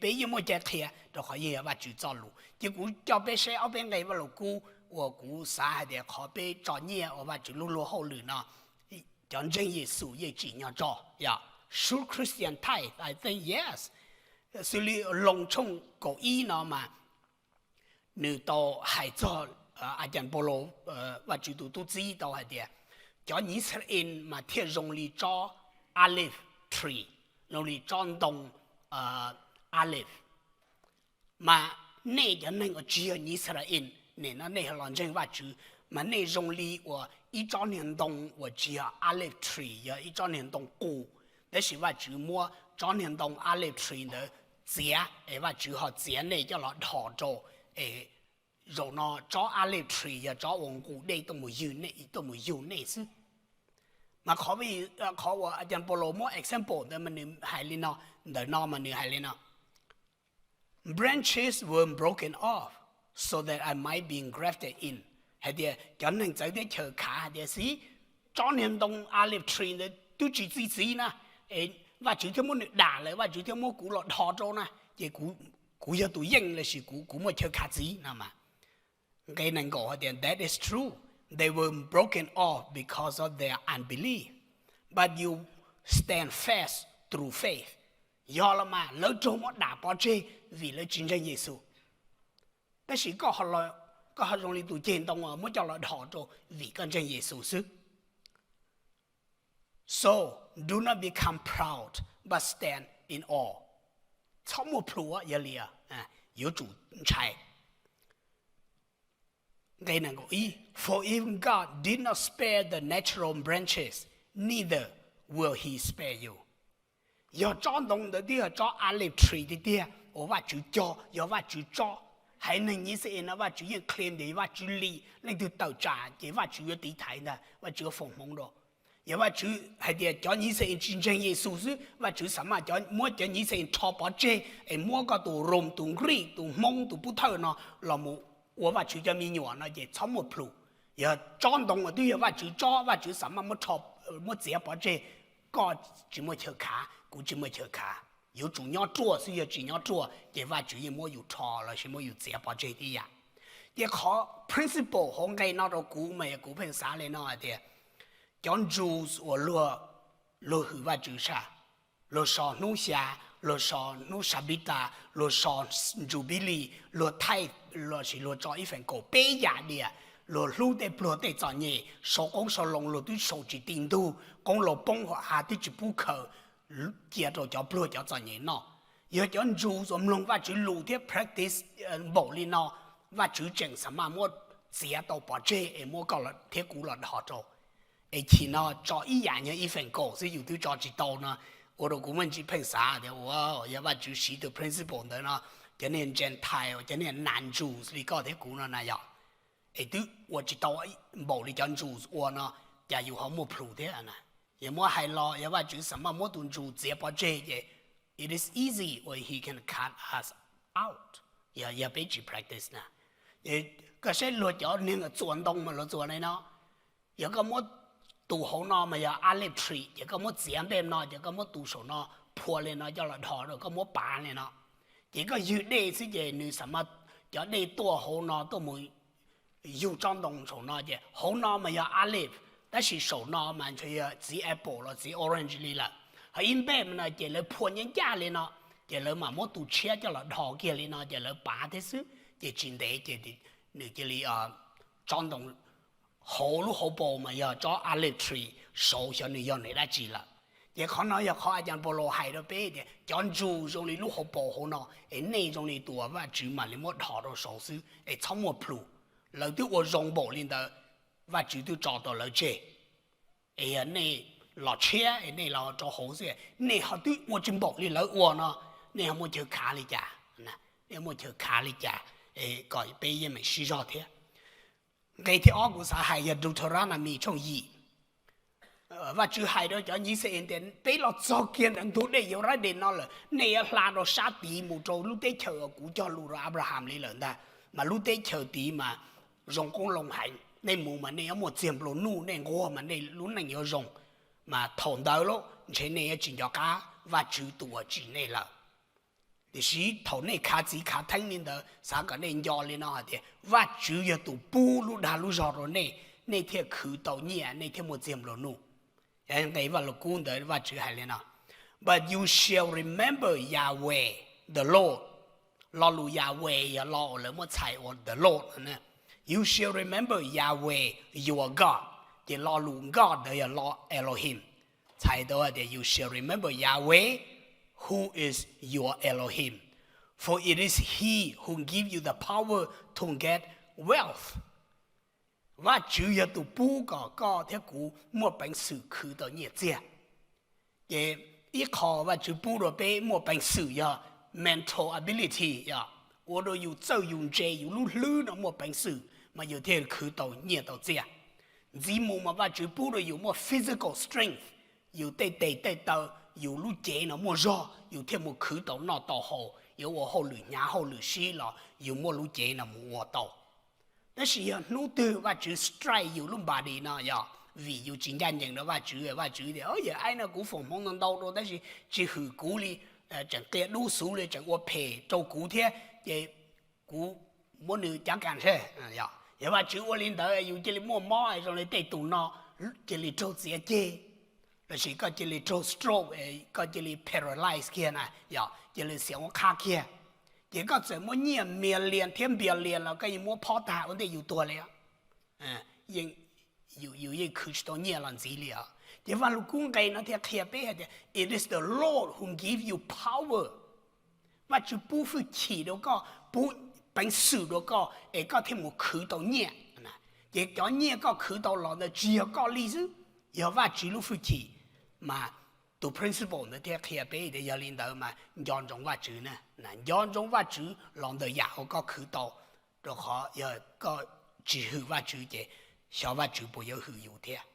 Peb yeej muaj cai qhia rau qhov yeej yog Vajtswv txoj lus. Ces kuv coj peb saib ob peb nqe Vajluskub uas kuv xav hais tias qhov peb tso nyiaj ua Vajtswv lub luag hauj lwm no, cov ntseeg Yexus yeej tsim nyog tso, yog, true Christian tithe, I think, yes. Xws li Loos tshooj kaum ib no mas nws tau hais txog, a cas Npaulo, Vajtswv tus tub txib tau hais tias cov Yixalayees mas thiaj zoo li tsob olive tree, zoo li tsob ntoo olive. Mas nej cov neeg uas tsis yog Yixalayees, nim no nej los ntseeg Vajtswv, mas nej zoo li uas ib tsob niag ntoo uas tsis yog olive tree, yog ib tsob niag ntoo qus, tab sis Vajtswv muab tsob niag ntoo olive tree ntawd txiav, es Vajtswv ho txiav nej coj los dhos rau, es zaum no tsob olive tree yog tsob uas nqus dej tuaj mus yug nej, tuaj mus yug nej xwb. Mas qhov uas a cas Npaulo muab example ntawd mas nws hais li no, ntawm no mas nws hais li no: Branches were broken off so that I might be grafted in. Hais tias cov neeg txawv teb chaws khav hais tias, xib, tsob niag ntoo olive tree ntawd twb tsis txi txiv na, es Vajtswv thiaj muab nws dam lawm, Vajtswv thiaj muab kuv los dhos rau na, ces kuv yog tus yeej lossis kuv, kuv muaj chaw khav txiv no mas. Nqe nees nkaum hais tias, that is true, they were broken off because of their unbelief, but you stand fast through faith. Yog los mas lawv raug muab dam pov tseg vim lawv tsis ntseeg Yexus, tab sis koj ho zoo li tus ceg ntoo muab coj los dhos rau vim koj ntseeg Yexus xwb. So do not become proud, but stand in awe. Txhob muaj plhus, yog li yuav tsum ntshai. For even God did not spare the natural branches, neither will he spare you. Yog tsob ntoo ntawd twb yog tsob olive tree tiag tiag uas Vajtswv cog, yog Vajtswv tsob. Haiv neeg Yixalayees no Vajtswv yeej claim tias yog Vajtswv li, leej twg tawm tsam ces Vajtswv yuav tiv thaiv ntag, Vajtswv yuav foom hmoov rau. Yog Vajtswv hais tias cov Yixalayees tsis ntseeg Yexus xwb, Vajtswv xav mas muab cov Yixalayees rho pov tseg es muab koj tus Roos, tus Nqrij, tus Hmoob, tus Pub Thawj no los mus ua Vajtswv cov me nyuam no ces txhob muaj plhus. Yog tsob ntoo uas twb yog Vajtswv tsob, Vajtswv xav mas muab txiav pov tseg, koj tsis muaj chaw khav, kuv tsis muaj chaw khav. Yuav tsum nyob ruaj xwb, yog tsis nyob ruaj ces Vajtswv yeej muab yus rho lossis muab yus txiav pov tseg tib yam. Ces qhov principle hauv nqe no rau kuv mas yog kuv pheej xav li no hais tias cov Jews uas luag, luag hwm Vajtswv tshaj, luag so hnub xya, luag so hnub Sabbath, luag so Jubilee, luag tithe lossis luag tso ib feem kaum peb yam diam, luag hlub tej pluag tej txom nyem, sau qoob sau loo luag twb sau tsis ti ntug, qoob loo poob hauv av twb tsis pub khaws, cia rau cov pluag cov txom nyem noj. Yog cov Jews uas mloog Vajtswv lus thiab practice npaum li no, Vajtswv tseem xav mas muab txiav tau pov tseg es muab koj thiab kuv los dhos rau. Es chim no tso ib yam nyuag ib feem kaum xwb yus twb tso tsis tau no, ua rau kuv muaj ntsis pheej xav tias ua, yog Vajtswv siv tus principle ntawd no, cov niag Gentile, cov niag non-Jews li koj thiab kuv no na yog, es twb ua tsis tau npaum li cov Jews ua no, cas yus ho muaj plhus thiab na? Yog muab hais los yog Vajtswv xav mas muab tus Jew txiav pov tseg ces it is easy uas he can cut us out, yog peb tsis practice na. Koj saib luag cov neeg txuas ntoo mas luag txuas li no, Yog koj muab tus hauv no mas yog olive tree, ces koj muab txiav npej no, ces koj muab tus saum no phua li no coj los dhos rau, koj muab pav li no, ces koj ywg dej xwb ces nws xam mas cov dej tuaj hauv no tuaj mus yug tsob ntoo saum no, ces hauv no mas yog olive, tab sis saum no mas ntshe yog txiv apple los txiv orange li lawm. Ho ib npej no ces lawv phua nyab ncaj li no, ces lawv mam muab tus tshiab coj los dhos kiag li no ces lawv pav thiab xwb, ces tsis ntev ces nws cia li tsob ntoo hauv lub hauv paus mas yog tsob olive tree, saud xyov nws yog nws dab tsi lawm. Ces qhov no yog qhov a cas Paulus hais rau peb tias cov ntsuj zoo li lub hauv paus hauv no, es nej zoo li tus uas Vajtswv mam li muab dhos rau saud xwb es txhob muaj plhus. Lawv twb ua zoo npaum li ntawd, Vajtswv twb tso tau lawv tseg. Es yog nej los tshiab es nej los rau hauv xwb, nej ho twb ua tsis npaum li lawv ua no, nej ho muaj chaw khav li cas? Nej muaj chaw khav li cas? Kom peb yeej meem sib zog thiab. Nqe thib ob kuv xav hais yog Deuteronomy tshooj yim. Vajtswv hais rau cov Yixalayees tias peb los txog kiag ntawm ntug dej Yufrates no lawm, nej yuav hla rau sab tid mus rau lub teb chaws uas kuv cog lus rau Abraham li lawm ntag, mas lub teb chaws tid mas zoo qoob loo heev, nej mus mas nej yuav muaj txiag nplua nuj, nej nquag mas nej lub neej yuav zoo. Mas thaum ntawd los ntshe nej yuav tsis nco qab Vajtswv tus uas tsim nej lawm. Tiam sis thaum nej khav txiv khav theeb li ntawd, xav kom nej nco li no hais tias Vajtswv yog tus pub lub dag lub zog rau nej, nej thiaj khwv tau nyiaj, nej thiaj muaj txiag nplua nuj. Nqe Vaj Lug Kub ntawd Vajtswv hais li no: But you shall remember Yahweh the Lord. Lo lus Yahweh yog lo uas lawv muab txhais ua the Lord. You shall remember Yahweh your God. Ces lo lus God ntawd yog lo Elohim. Txhais tau tias you shall remember Yahweh, who is your Elohim, for it is he who give you the power to get wealth. Vajtswv yog tus pub kom koj thiab kuv muaj peev xwm khwv tau nyiaj txiag. Ces ib qho Vajtswv pub rau peb muaj peev xwm yog mental ability, yog ua rau yus txawj yus ntse, yus lub hlwb no muaj peev xwm mas yus thiaj khwv tau nyiaj tau txiag. Ntxiv mus mas Vajtswv pub rau yus muaj physical strength, yus tej tes tej taw, yus lub cev no muaj zog, yus thiaj mus khwv tau noj tau haus, yuav ua hauj lwm hnyav hauj lwm sib los yus muaj lub cev no mus ua tau. Tab sis yog hnub twg Vajtswv strike yus lub body no, yog vim yus tsis ncaj ncees rau Vajtswv, Vajtswv tias, yawg aib no kuv foom hmoov ntau ntau rau tab sis tsis hwm kuv li, tseem qia dub xuv li, tseem ua phem rau kuv thiab, ces kuv muab nws cav kas seb. Yog Vajtswv ua li ntawd yus cia li muaj mob zoo li tej tus no, cia li raug txiav ceg, lossis koj cia li raug stroke, koj cia li paralyze kiag na, yog cia li xiam ua qhab kiag. Ces koj txawm muaj nyiaj million thiab billion los koj yeej muab phob tag ua ntej yus tuag li. Yeej, yus yeej khwv tsis tau nyiaj los ntxiv li os. Ces Vaj Lug Kub nqe no thiaj qhia peb hais tias it is the Lord who give you power. Vajtswv pub hwj chim rau koj, pub peev xwm rau koj es koj thiaj mus khwv tau nyiaj. Ces cov nyiaj koj khwv tau los ntawd tsis yog koj li xwb, yog Vajtswv lub hwj chim. Mas tus principle ntawd thiaj qhia peb tias yog li ntawd mas nco ntsoov Vajtswv na, nco ntsoov Vajtswv los ntawm yam uas koj khwv tau, rau qhov yog koj tsis hwm Vajtswv ces xyov Vajtswv puas yuav hwm yus thiab.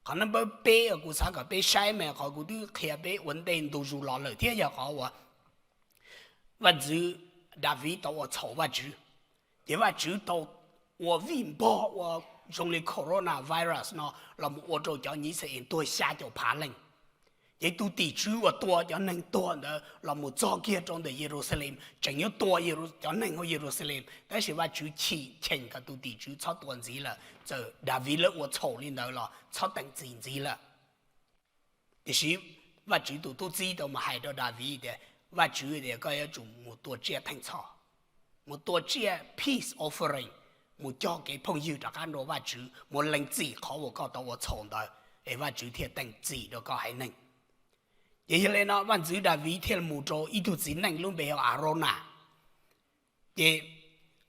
Qhov number peb uas kuv xav kom peb saib mas qhov kuv twb qhia peb ua ntej ntu zus los lawm thiab yog qhov uas vaj ntxwv Daviv tau ua txhaum Vajtswv, ces Vajtswv tau ua vij npog ua zoo li corona virus no los mus ua rau cov Yixalayees tuag xya caum phav leej. Ces tus tim tswv uas tua cov neeg tuag ntawd los mus txog kiag rau ntawm Yeluxalees tseem yuav tua cov neeg hauv Yeluxalees, tab sis Vajtswv chim cheem kom tus tim tswv txhob tua ntxiv lawm, txawm Daviv lawv ua txhaum li ntawd los txhob teem txim ntxiv lawm. Tiam sis Vajtswv tus tub txib tau mus hais rau Daviv tias, Vajtswv tias koj yuav tsum mus tua tsiaj theej txhoj, mus tua tsiaj peace offering, mus cog kev phooj ywg rov qab nrog Vajtswv, mus lees txim qhov uas koj tau ua txhaum ntawd, es Vajtswv thiaj teem txim rau koj haiv neeg. Ces yog li no vaj ntxwv Daviv thiaj mus rau ib tug txiv neej lub npe hu Arauna. Ces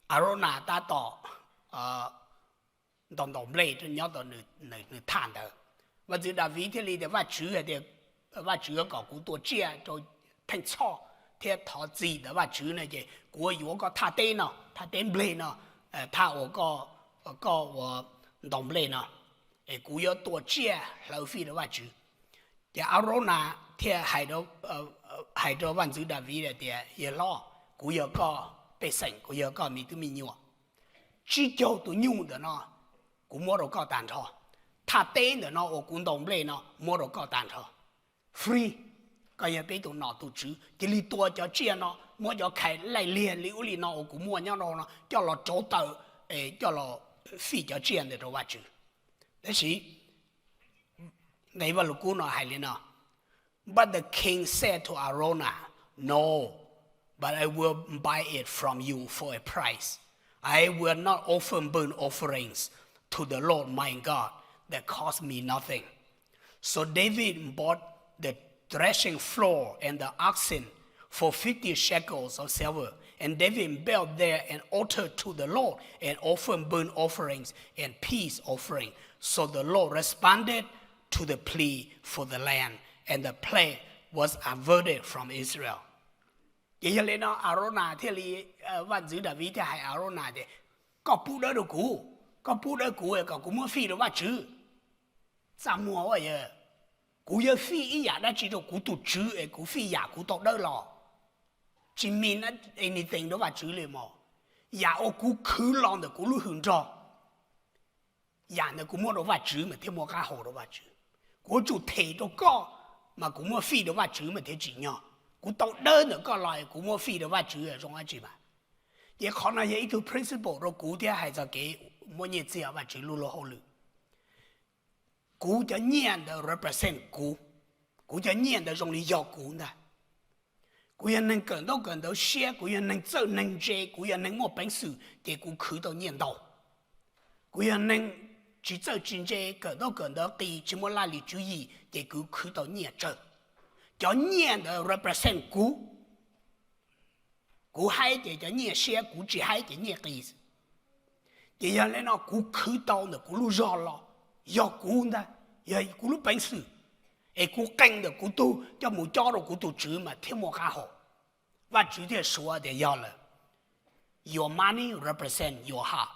Arauna tab tom ntaus ntaus nplej nyob tom nws thaj ntawd. Vaj ntxwv Daviv thiaj li tias, Vajtswv hais tias, Vajtswv kom kuv tua tsiaj rau theej txhoj thiab thov txim ntawm Vajtswv no ces kuv yuav koj thaj teb no, thaj teb nplej no, thaj uas koj ua ntaus nplej no, es kuv yuav tua tsiaj hlawv fij rau Vajtswv. Ces Arauna thiaj hais rau vaj ntxwv Daviv hais tias, Yawg hlob, kuv yog koj pej xeem, kuv yog koj me tub me nyuam. Tsib caug tus nyuj ntawm no kuv muab rau koj tag nrho. thaj teb ntawm no uas kuv ntaus nplej no muab rau koj tag nrho, free. Koj yog peb tus nom tus tswv, cia li tua cov tsiaj no, muab cov khais laij liag li ub li no uas kuv muaj nyob rau no coj los rauv taws, coj los fij cov tsiaj ntawd rau Vajtswv. Tab sis nqe Vajluskub no hais li no: But the king said to Araunah, No, but I will buy it from you for a price. I will not offer burnt offerings to the Lord my God that cost me nothing. So David bought the threshing floor and the oxen for fifty shekels of silver. And David built there an altar to the Lord and offered burnt offerings and peace offering. So the Lord responded to the plea for the land, and the plague was averted from Israel. Ces yog li no Araunah thiaj li, vaj ntxwv Daviv thiaj hais Araunah tias, Koj pub dawb rau kuv, koj pub dawb kuv kom kuv muab fij rau Vajtswv. Txaj muag, kuv yuav fij ib yam dab tsi rau kuv tus tswv es kuv fij yam kuv tau dawb los? Tsis mean anything rau Vajtswv li mog. Yam uas kuv khwv los ntawm kuv lub hws nrog, yam ntawd kuv muab rau Vajtswv mas thiaj muaj qab hau rau Vajtswv. Kuv yuav tsum them rau koj, mas kuv muab fij rau Vajtswv mas thiaj tsim nyog. Kuv tau dawb ntawm koj los kuv muab fij rau Vajtswv zoo dab tsi mas? Ces qhov no yog ib tug principle rau kuv thiab hais txog kev muab nyiaj txiag Vajtswv lub luag hauj lwm. Kuv cov nyiaj ntawd represent kuv. Kuv cov nyiaj ntawd zoo li yog kuv ntag. Kuv yog neeg kawm ntaub kawm ntawv siab, kuv yog neeg txawj neeg ntse, kuv yog neeg muaj peev xwm ces kuv khwv tau nyiaj ntau. Kuv yog neeg tsis txawj tsis ntse, kawm ntaub kawm ntawv qis, tsis muaj laj lim tswv yim ces kuv khwv tau nyiaj tsawg. Cov nyiaj ntawd represent kuv. Kuv haib ces cov nyiaj siab, kuv tsis haib ces nyiaj qis. Ces yog li no kuv khwv tau ntawm kuv lub zog los yog kuv ntag, yog kuv lub peev xwm, es kuv qee ntawm kuv tug coj mus cob rau kuv tus tswv mas thiaj muaj qab hau. Vajtswv thiaj suav tias yog lawm, your money represent your heart.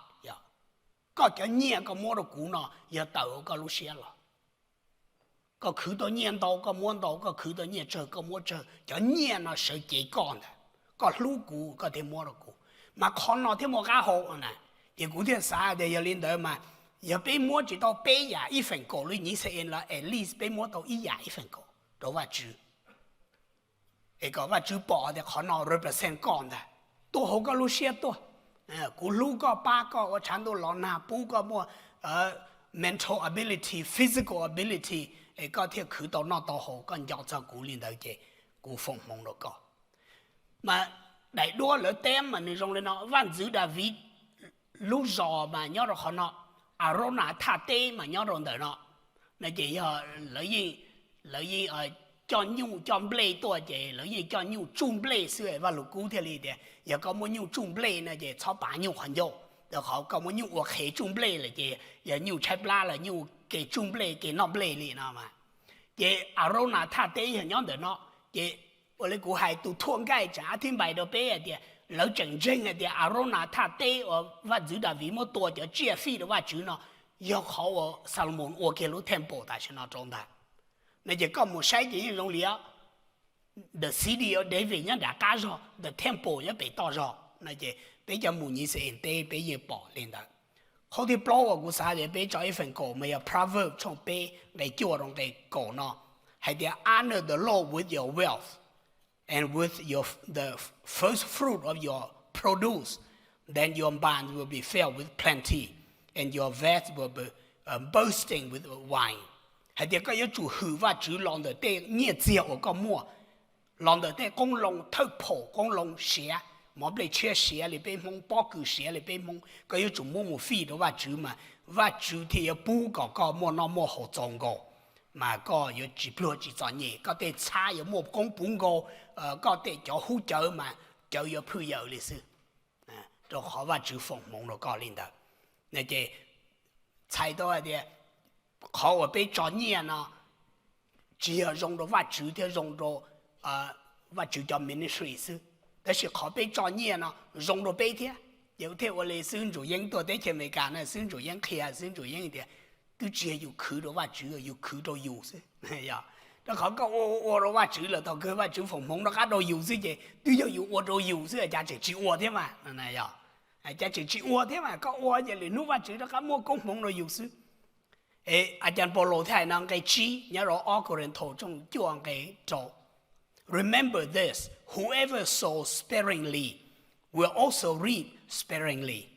Koj cov nyiaj koj muab rau kuv no yog tawm hauv koj lub siab los. Koj khwv tau nyiaj ntau koj muab ntau, koj khwv tau nyiaj tsawg koj muab tsawg. Cov nyiaj no sawv cev koj ntag, koj hlub kuv koj thiaj muab rau kuv, mas qhov no thiaj muaj qab hau na. Ces kuv thiaj xav tias yog li ntawd mas yog peb muab tsis tau peb yam ib feem kaum li nyiv xe es los at least peb muab tau ib yam ib feem kaum rau Vajtswv, es kom Vajtswv pom tias qhov no represent koj ntag. Tuaj hauv koj lub siab tuaj, kuv hlub koj, pab koj ua tshav ntuj los nag, pub koj muaj mental ability, physical ability, es koj thiaj khwv tau noj tau haus, koj nco txog kuv li ntawd ces kuv foom hmoov rau koj. Mas daim duab lawv teb mas nws zoo li no, vaj ntxwv Daviv lub zos mas nyob rau qhov no, Araunah thaj teb mas nyob rau ntawm no. No ces yog lawv yeej coj nyuj coj nplej tuaj ces lawv yeej coj nyuj tsuj nplej xwb, Vaj Lug Kub thiaj li tias yog koj muaj nyuj tsuj nplej no ces txhob pav nyuj qhov ncauj, rau qhov koj muaj nyuj ua qhev tsuj nplej lawm ces yog nyuj tshaib plab los nyuj ke tsuj nplej ke noj nplej li no mas. Ces Araunah thaj teb yog nyob ntawm no, ces ua li kuv hais tus thuaj nkaij tseem ab thib npais rau peb hais tias lawv tseem ntseeg hais tias Araunah thaj teb uas vaj ntxwv Daviv muab tua cov tsiaj fij rau Vajtswv no yog qhov uas Xalumoos ua kiag lub temple tam sim no rau ntag. No ces koj mus saib ces yeej zoo li the city of David nyob nram qab zog, the temple nyob pem toj zog no ces peb cov mus nyiv xe es teb peb yeej pom li ntawd. Qhov thib plaub uas kuv xav tias peb tso ib feem kaum mas yog Proverbs tshooj peb nqe cuaj rau nqe kaum no, hais tias honor the Lord with your wealth and with your the first fruit of your produce, then your barns will be filled with plenty and your vats will be bursting with wine. Hais tias koj yuav tsum hwm Vajtswv los ntawm tej nyiaj txiag uas koj muaj, los ntawm tej qoob loo thawj phaum, qoob loo siav, mov nplej tshiab siav li peb Hmoob, pob kws siav li peb Hmoob, koj yuav tsum muab mus fij rau Vajtswv mas Vajtswv thiaj yuav pub kom koj muaj noj muaj haus txaus nkaus, mas koj yuav tsis pluag tsis txom nyem, koj tej txhab yuav muaj koob puv nkaus, koj tej cov hub cawv mas cawv yuav phwj yaws li xwb, rau qhov Vajtswv foom hmoov rau koj li ntawd. Ces txhais tau hais tias qhov uas peb tso nyiaj no tsis yog zoo rau Vajtswv thiab zoo rau Vajtswv cov ministry xwb, tab sis qhov peb tso nyiaj no zoo rau peb thiab. Ces thiaj ua li xib hwb Ntsum Yeeb tuaj teb chaws Amelikas na, xib hwb Ntsum Yeeb qhia, xib hwb Ntsum Yeeb tias twb tsis yog yus khwv rau Vajtswv, yus khwv rau yus xwb. Rau qhov koj ua ua rau Vajtswv lawm thaum kawg Vajtswv foom hmoov rov qab rau yus xwb ces twb yog yus ua rau yus xwb, cas tseem tsis ua thiab mas, cas tseem tsis ua thiab mas, koj ua ces lwm hnub Vajtswv rov qab muab koob hmoov rau yus xwb. A cas Paulus thiaj hais no nqe tsib nyob rau ob Kauleethaus tshooj cuaj nqe rau: Remember this, whoever sows sparingly will also reap sparingly,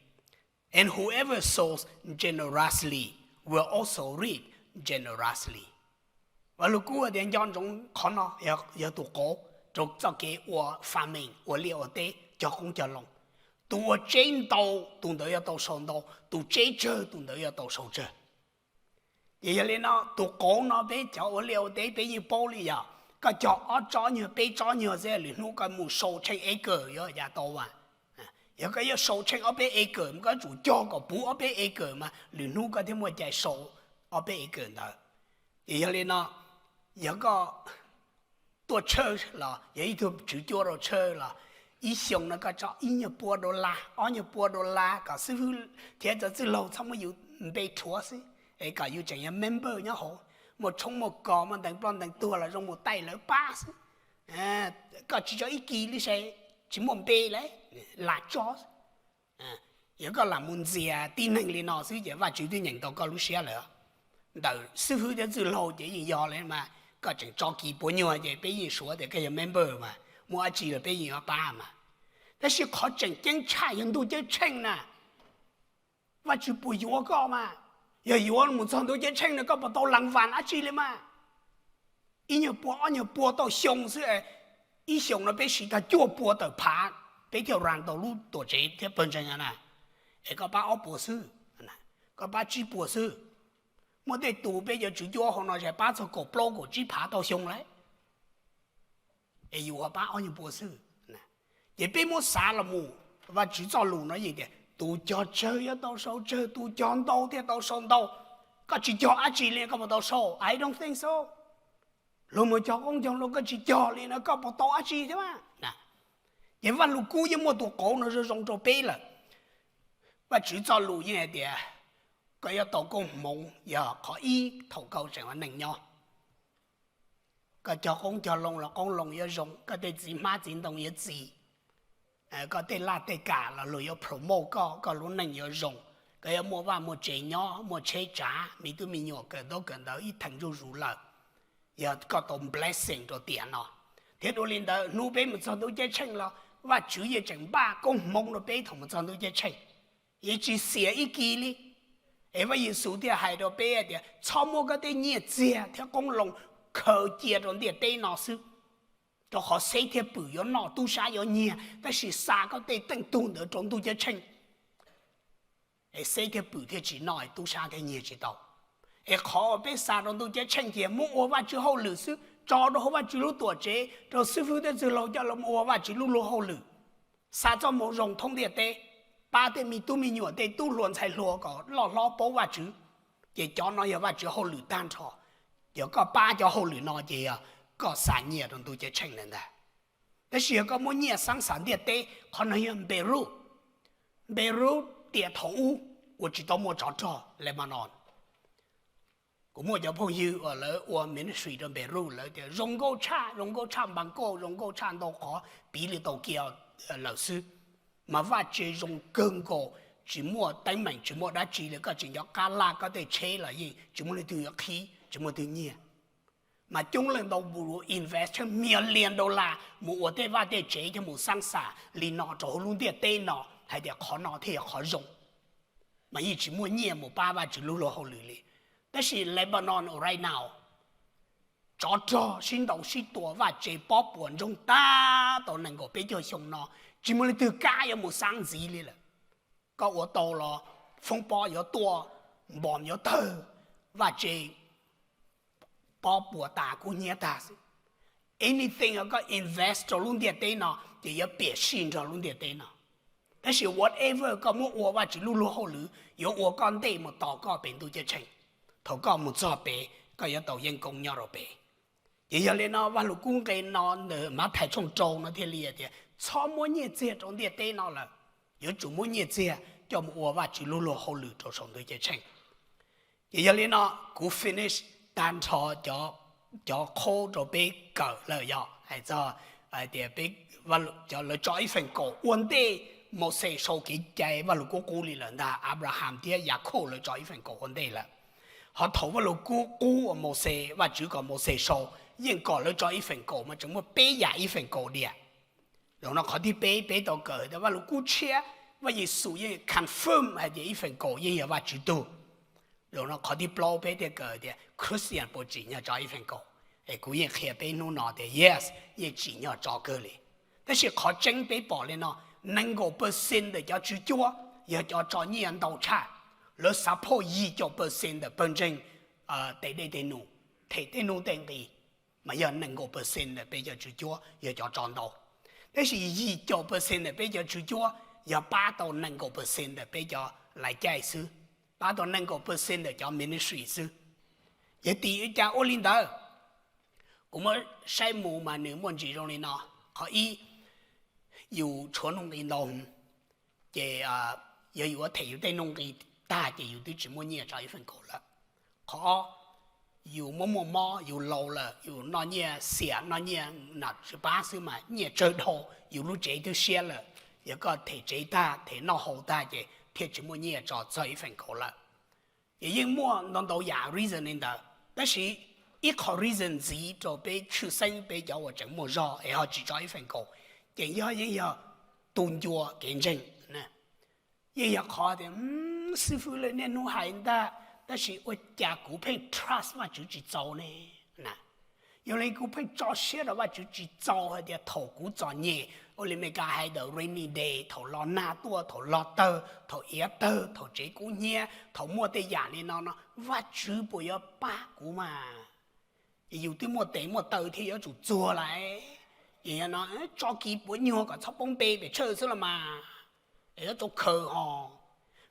and whoever sows generously will also reap generously. Vaj Lug Kub tias nco ntsoov qhov no, yog tus qauv rau txoj kev ua farming, ua liaj ua teb, cog qoob cog loo. Tus ua tseb ntau, tus ntawd yuav tau sau ntau, tus tseb tsawg, tus ntawd yuav tau sau tsawg. Ces yog li no tus qauv no peb cov ua liaj ua teb peb yeej paub li yog koj cog ob tsob nyuag peb tsob nyuag xwb lwm hnub koj mus sau tsheej acre yuav cas tau as. Yog koj yuav sau tsheej ob peb acre mas koj tsum cog kom puv ob peb acre mas lwm hnub koj thiaj muaj cai sau ob peb acre ntawd. Ces yog li no, yog koj tuaj tshawj los yog ib tug tswv cuab rau tshawj los ib xyoo no koj tso ib nyuag pua dollar, ob nyuag pua dollar kom xib hwb thiab cov txwj laug txhob muab yus npe rhuav xwb, es kom yus tseem yog member nyob hauv, muaj tshoob muaj kos muaj ntees ploj ntees tuag los zoo mus taij lawv pab xwb. Koj tsis tso ib kis li se tsis muaj npe lawm, lam tso. Yog koj lam mus ntxias tib neeg li no xwb ces Vajtswv twb nyeem tau koj lub siab lawm. Ntawm xib hwb thiab txwj laug ces yeej yog li mas koj tseem tso kis puas nyuag ces peb yeej suav tias koj yog member mas muaj dab tsi los peb yeej yuav pab mas. Tab sis qhov tseem ceeb tshaj yog ntuj ceeb tsheej na. Vajtswv puas yuav koj mas? Yog yuav mus txog ntuj ceeb tsheej no koj puas tau lees vas dab tsi li mas? Ib nyuag pua ob nyuag pua tauj xyoo xwb, ib xyoos no peb siv tag cuaj pua tawm phav peb thiaj ran tau lub tuam tsev thiab pawg ntseeg na. Es koj pab ob puas xwb, koj pab tsib puas xwb. Muaj tej tus peb cov tswv cuab hauv no es pab txog kaum plaub kaum tsib phav tauj xyoo lawm. Es yus ho pab ob nyuag pua xwb. Ces peb muab xav los mus, Vajtswv txoj lus no yeej tias tus cog tsawg yuav tau sau tsawg, tus cog ntau thiaj tau sau ntau. Koj tsis cog dab tsi li koj puas tau sau? I don't think so. Luag mus cog qoob cog loo koj tsis cog li no koj puas tau dab tsi thiab mas? Ces Vajluskub yeej muaj tus qauv no zoo zoo rau peb lawm. Vajtswv txoj lus yeej hais tias koj yuav tau koob hmoov yog qhov ib thaum koj tseem ua neej nyob. Koj cog qoob cog loo los qoob loo yuav zoo, koj tej txiv hmab txiv ntoo yuav txi, koj tej laj tej kam los luag yuav promote koj, koj lub neej yuav zoo, koj yuav muaj vaj muaj tsev nyob, muaj tsheb tsav, me tub me nyuam kawm ntaub kawm ntawv ib theem zuj zus lawm. Yog koj tau blessing rau tiam no. Thiab dua li ntawd hnub peb mus txog ntuj ceeb tsheej los Vajtswv yeej tseem npaj koob hmoov rau peb thaum mus txog ntuj ceeb tsheej. Yeej tsis xiam ib kis li. Es Vaj Yexus thiaj hais rau peb tias txhob muab koj tej nyiaj txiag thiab qoob loo khaws cia rau ntiaj teb no xwb, rau qhov xeb thiab pwm yuav noj tub sab yuav nyiag, tab sis xa koj tej teej tug ntawd rau ntuj ceeb tsheej. Es xeb thiab pwm thiaj tsis noj, tub sab thiaj nyiag tsis tau. Es qhov uas peb xa rau ntuj ceeb tsheej ces muab ua Vajtswv hauj lwm xwb, tso rau hauv Vajtswv lub tuam tsev rau xib fwb thiab txwj laug coj los ua Vajtswv lub luag hauj lwm, xa txoj moo zoo thoob ntiaj teb, pab tej me tub me nyuam tej tub hluas ntxhais hluas kom loj hlob paub Vajtswv. Ces cov no yog Vajtswv hauj lwm tag nrho. Yog koj pab cov hauj lwm no ces yog koj xa nyiaj rau ntuj ceeb tsheej lawm ntag. Tab sis yog koj muab nyiaj xaab xav ntiaj teb, qhov no yog Beirut. Beirut tiam thaum ub uas tsis tau muaj tsov rog Lebanon. Kuv muaj cov phooj ywg uas lawv ua ministry rau Beirut lawv tias zoo nkauj tshaj, zoo nkauj tshaj npas nkauj, zoo nkauj tshaj ntau qhov, piv li Tokyo lawm xwb. Mas vaj tse zoo kawg nkaus, tsis muaj teeb meem tsis muaj dab tsi li, koj tsis nco qab laj koj tej tsheb los yeej tsis muaj leej twg yuav qhib, tsis muaj twg nyiag. Mas coob leej ntau mus invest million dollar mus ua tej vaj tej tsev thiab mus xaab xav li no rau hauv lub ntiaj teb no hais tias qhov no thiaj yog qhov zoo. Mas yeej tsis muaj nyiaj mus pab Vajtswv lub luag hauj lwm li. Tab sis Lebanon right now, tsov rog sib ntaus sib tua, vaj tse pob puas ntsoog tag tau nees nkaum peb caug xyoo no, tsis muaj leej twg kam yuav mus xaab ntxiv li lawm. Koj ua tau los foob pob yuav tuaj, npom yuav tawg, vaj tse pob puas tas kub hnyiab tag xwb. Anything koj invest rau lub ntiaj teb no ces yuav piam sij nrog lub ntiaj teb no. Tab sis whatever koj muab ua Vajtswv lub luag hauj lwm yuav ua koj ntej mus tos koj pem ntuj ceeb tsheej. Thaum koj mus txog pem koj yuav tau yeeb koob nyob rau pem. Ces yog li no Vaj Lug Kub nqe no ntawm Mathais tshooj rau no thiaj li tias txhob muab nyiaj txiag rau ntiaj teb no lawm, yuav tsum muab nyiaj txiag coj mus ua Vajtswv lub luag hauj lwm rau saum ntuj ceeb tsheej. Ces yog li no kuv finish tag nrho cov qhaub rau peb kawm lawm yog hais txog hais tias peb, lawv tso ib feem kaum ua ntej Mauxes sau kev cai Vaj Lug Kub qub li lawm ntag, Abraham thiab Yakhauj lawv tso ib feem kaum ua ntej lawm. Ho thaum Vaj Lug Kub qub uas Mauxes, Vajtswv kom Mauxes sau, yeej kom lawv tso ib feem kaum mas tseem muaj peb yam ib feem kaum diam. Zaum no qhov thib peb peb tau kawm tias Vaj Lug Kub tshiab, Vaj Yexus yeej confirm hais tias ib feem kaum yeej yog Vajtswv tug. Zaum no qhov thib plaub peb thiaj kawm tias Christian puas tsim nyog tso ib feem kaum. Es kuv yeej qhia peb hnub no tias yes, yeej tsim nyog tso kawg li. Tab sis qhov tseeb peb pom li no, nees nkaum percent ntawm cov tswv cuab yog cov tso nyiaj ntau tshaj. Lawv xav phauj yim caum percent ntawm pawg ntseeg tes dej tes num, them tej nuj tej nqis, mas yog nees nkaum percent ntawm peb cov tswv cuab yog cov tso ntau. Tab sis yim caum percent ntawm peb cov tswv cuab yog pab tau nees nkaum percent ntawm peb cov lais caij xwb, pab tau nees nkaum percent ntawm cov ministry xwb. Yog tim ua cas ua li ntawd? Kuv muab saib mus mas nws muaj ntsis zoo li no. Qhov ib, yus tshuav nuj nqi ntau, ces yog yus ua them yus tej nuj nqi tag ces yus twb tsis muaj nyiaj tso ib feem kaum lawm. Qhov ob, yus muaj muaj mob, yus laus lawm, yus noj nyiaj xiam noj nyiaj nam tsis pab xwb mas nyiaj tsawg dhau, yus lub tsev twb siab lawm, yog koj them tsev tag them noj haus tag ces thiaj tsis muaj nyiaj tso txog ib feem kaum lawm. Ces yeej muaj ntau ntau yam reason li ntawd, tab sis ib qho reason ntxiv rau peb tshwj xeeb peb cov uas tseem muaj zog es ho tsis tso ib feem kaum, ces yog yeej yog tu ncua kev ntseeg. Yeej yog qhov tias xib fwb lawv niaj hnub hais ntag, tab sis ua cas kuv pheej trust Vajtswv tsis txaus ne? Yog li kuv pheej tso siab rau Vajtswv tsis txaus hais tias thaum kuv txom nyem, ua li Meskas hais the rainy day, thaum los nag tuaj, thaum los tawg, thaum iav tawg, thaum tsev kub hnyiab, thaum muaj tej yam li no no, Vajtswv puas yuav pab kuv mas? Ces yus twb muaj tes muaj taw thiab yuav tsum txuag lawm. Ces yog no tso kiag puav nyuag kom txhob poob npe pem tshawj xwb los mas, yuav tsum khaws ho.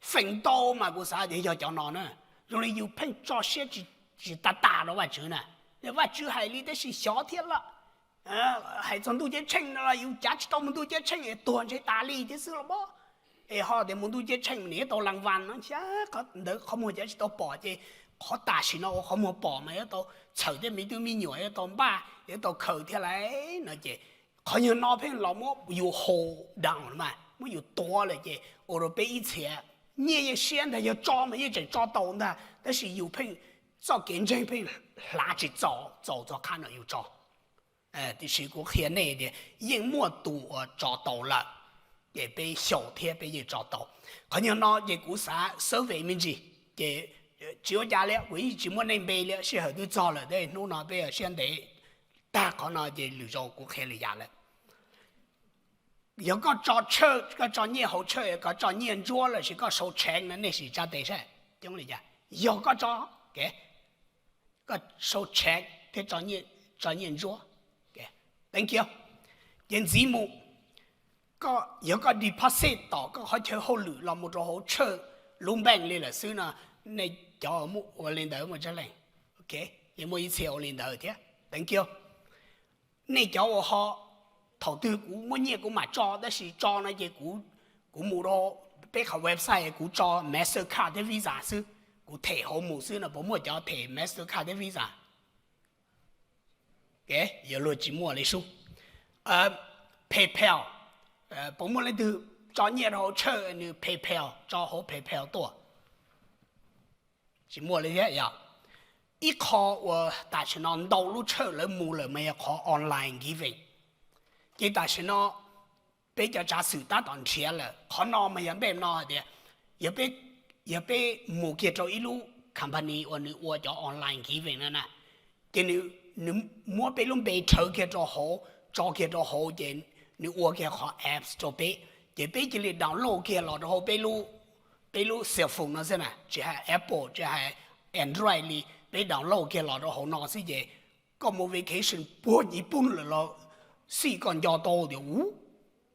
Feem ntau mas kuv xav tias yog cov no na, zoo li yus pheej tso siab tsis tas tas rau Vajtswv na. Yog Vajtswv hais li tab sis xyov thiab lawm. Hais txog ntuj ceeb tsheej no los yus cav tsis tau mus ntuj ceeb tsheej es tuag ntshe tas li thiab xwb los mas. Es ho tias mus ntuj ceeb tsheej nws yuav tau las vas no, qhov ntawd qhov muag cav tsis tau pom ces qhov tam sim no ua qhov muag pom mas yuav tau txhawm tej me tub me nyuam, yuav tau npaj, yuav tau khaws thiab lauj no ces qhov nyuag no pheej los muab yus hold down mas muab yus tuav lawm ces ua rau peb ib txhia nyiaj yeej siab ntag, yog tso mas yeej tseem tso tau ntag, tab sis yus pheej txoj kev ntseeg pheej hlav tsis txaus txaus txog qhov no yus tso. Tiam sis kuv qhia nej tias yeej muaj tus uas tso tau lawm, ces peb xyaum thiab peb yeej tso tau. Qhov nyuag no ces kuv xav survey me ntsis, ces tsis ua cas li, kuv yeej tsis muab nej npe li, sij hawm twb txog lawm, hnub no peb ua siab ntev, tag qhov no ces lwm zaus kuv qhia lwm yam lawm. Yog koj tso tshawj, koj tso nyiaj hauv tshawj, koj tso nyiaj ntsuab lossis koj sau cheque no, nej sim tsa tes saib coob li cas. Yog koj tso, koj sau cheque thiab tso nyiaj ntsuab, thank you. Ces ntxiv mus, yog koj deposit tom koj qhov chaw hauj lwm los mus rau hauv tshawj lub bank li lawm xwb no, nej cov ua li ntawd muaj tseeb leej, yeej muaj ib txhia ua li ntawd thiab, thank you. Nej cov uas ho, thaum twg kuv muaj nyiaj kuv mam tso, tab sis tso no ces kuv mus rau peb qhov website kuv tso Mastercard thiab Visa xwb, kuv them hauv mus xwb no, puas muaj cov them Mastercard thiab Visa? Yuav luag tsis muaj li sub. PayPal, puas muaj leej twg tso nyiaj rau hauv tshawj nws PayPal, tso hauv PayPal tuaj? Tsis muaj li thiab yog. Ib qho uas tam sim no ntau lub tshawj lawv mus lawm mas yog qhov online giving. Ces tam sim no peb cov tsav xwm tab tom nrhiav lawm, qhov no mas yog npej no hais tias yog peb mus kiag rau ib lub company uas nws ua cov online giving no na, ces nws muab peb lub npe rhawv kiag rau hauv, tso kiag rau hauv ces nws ua kiag qhov apps rau peb, ces peb cia li download kiag los rau hauv peb lub cell phone no xwb na, tsis hais Apple tsis hais Android li, peb download kiag los rau hauv no xwb ces koj mus vacation puag nyiv poob lawm los xij koj nco tau tias u,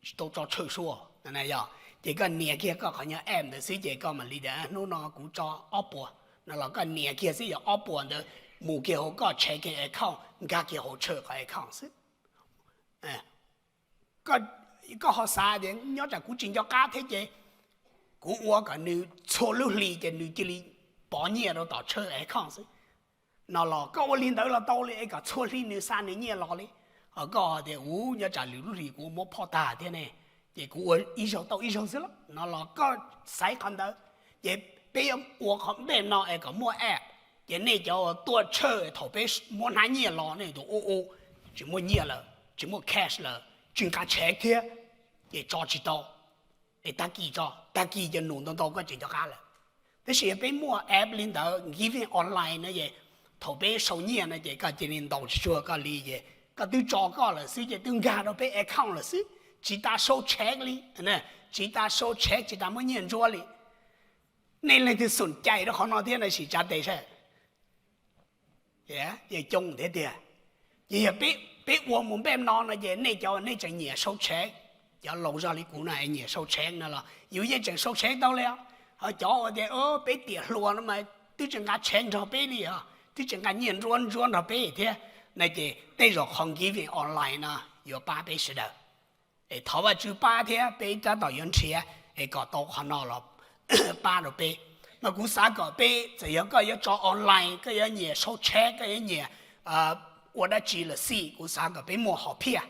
tsis tau tso tshawj suab na yog, ces koj nias kiag koj qhov nyuag app ntawd xwb ces koj mam li tias hnub no kuv tso ob puas no los koj nias kiag xwb yog ob puas ntawd mus kiag hauv koj checking account, nkag kiag hauv tshawj qhov account xwb. Koj ho xav tias nyob tsam kuv tsis nco qab thiab ces kuv ua kom nws txhua lub hli ces nws cia li pov nyiaj rau tom tshawj account xwb no los koj ua li ntawd los tau li es kom txhua hli nws xa nws nyiaj los li. Ho koj tias u, nyob tsam lwm lub hlis kuv muab phoj tag thiab ne, ces kuv ua ib zaug tau ib zaug xwb lauj no los koj xaiv qhov ntawd. Ces peb yuav ua qhov npej no es kom muaj app, Ces nej cov uas tuaj church thaum peb muab hnab nyiaj los nej tus ub ub, tsis muaj nyiaj lawm, tsis muaj cash lawm, tsis nqa check thiab, ces tso tsis tau. Es tag kis tso, tag kis ces num ntau ntau koj tseem nco qab lawm. Tab sis yog peb muaj app li ntawd, giving online no ces thaum peb sau nyiaj no ces koj cia li ntaus tsuag tsuag koj li ces koj twb tso koj lawm xwb ces twb nkag rau peb account lawm xwb, tsis tas sau check li, tsis tas sau check, tsis tas muab nyiaj ntsuab li. Nej leej twg xum cai rau qhov no thiab no sim tsa tes saib. Yeej coob thiab tiag. Ces yog peb ua mus npej no no ces nej cov nej tseem nyiam sau check, cov laus zog li kuv no nyiam sau check no los yus yeej tseem sau check tau li os. Ho cov uas tias peb tiam hluas no mas twb tsis nqa check nrog peb li os, twb tsis nqa nyiaj nruab ntsuab nrog peb thiab no ces tej zaum qhov giving online no yuav pab peb sawv daws. Es thov Vajtswv pab thiab peb tab tom yuav nrhiav es kom tau qhov no los pab rau peb. Mas kuv xav kom peb txawm yog koj yuav tso online, koj yuav nyiam sau check, koj yuav nyiam ua dab tsi los xij, kuv xav kom peb muaj hom phiaj.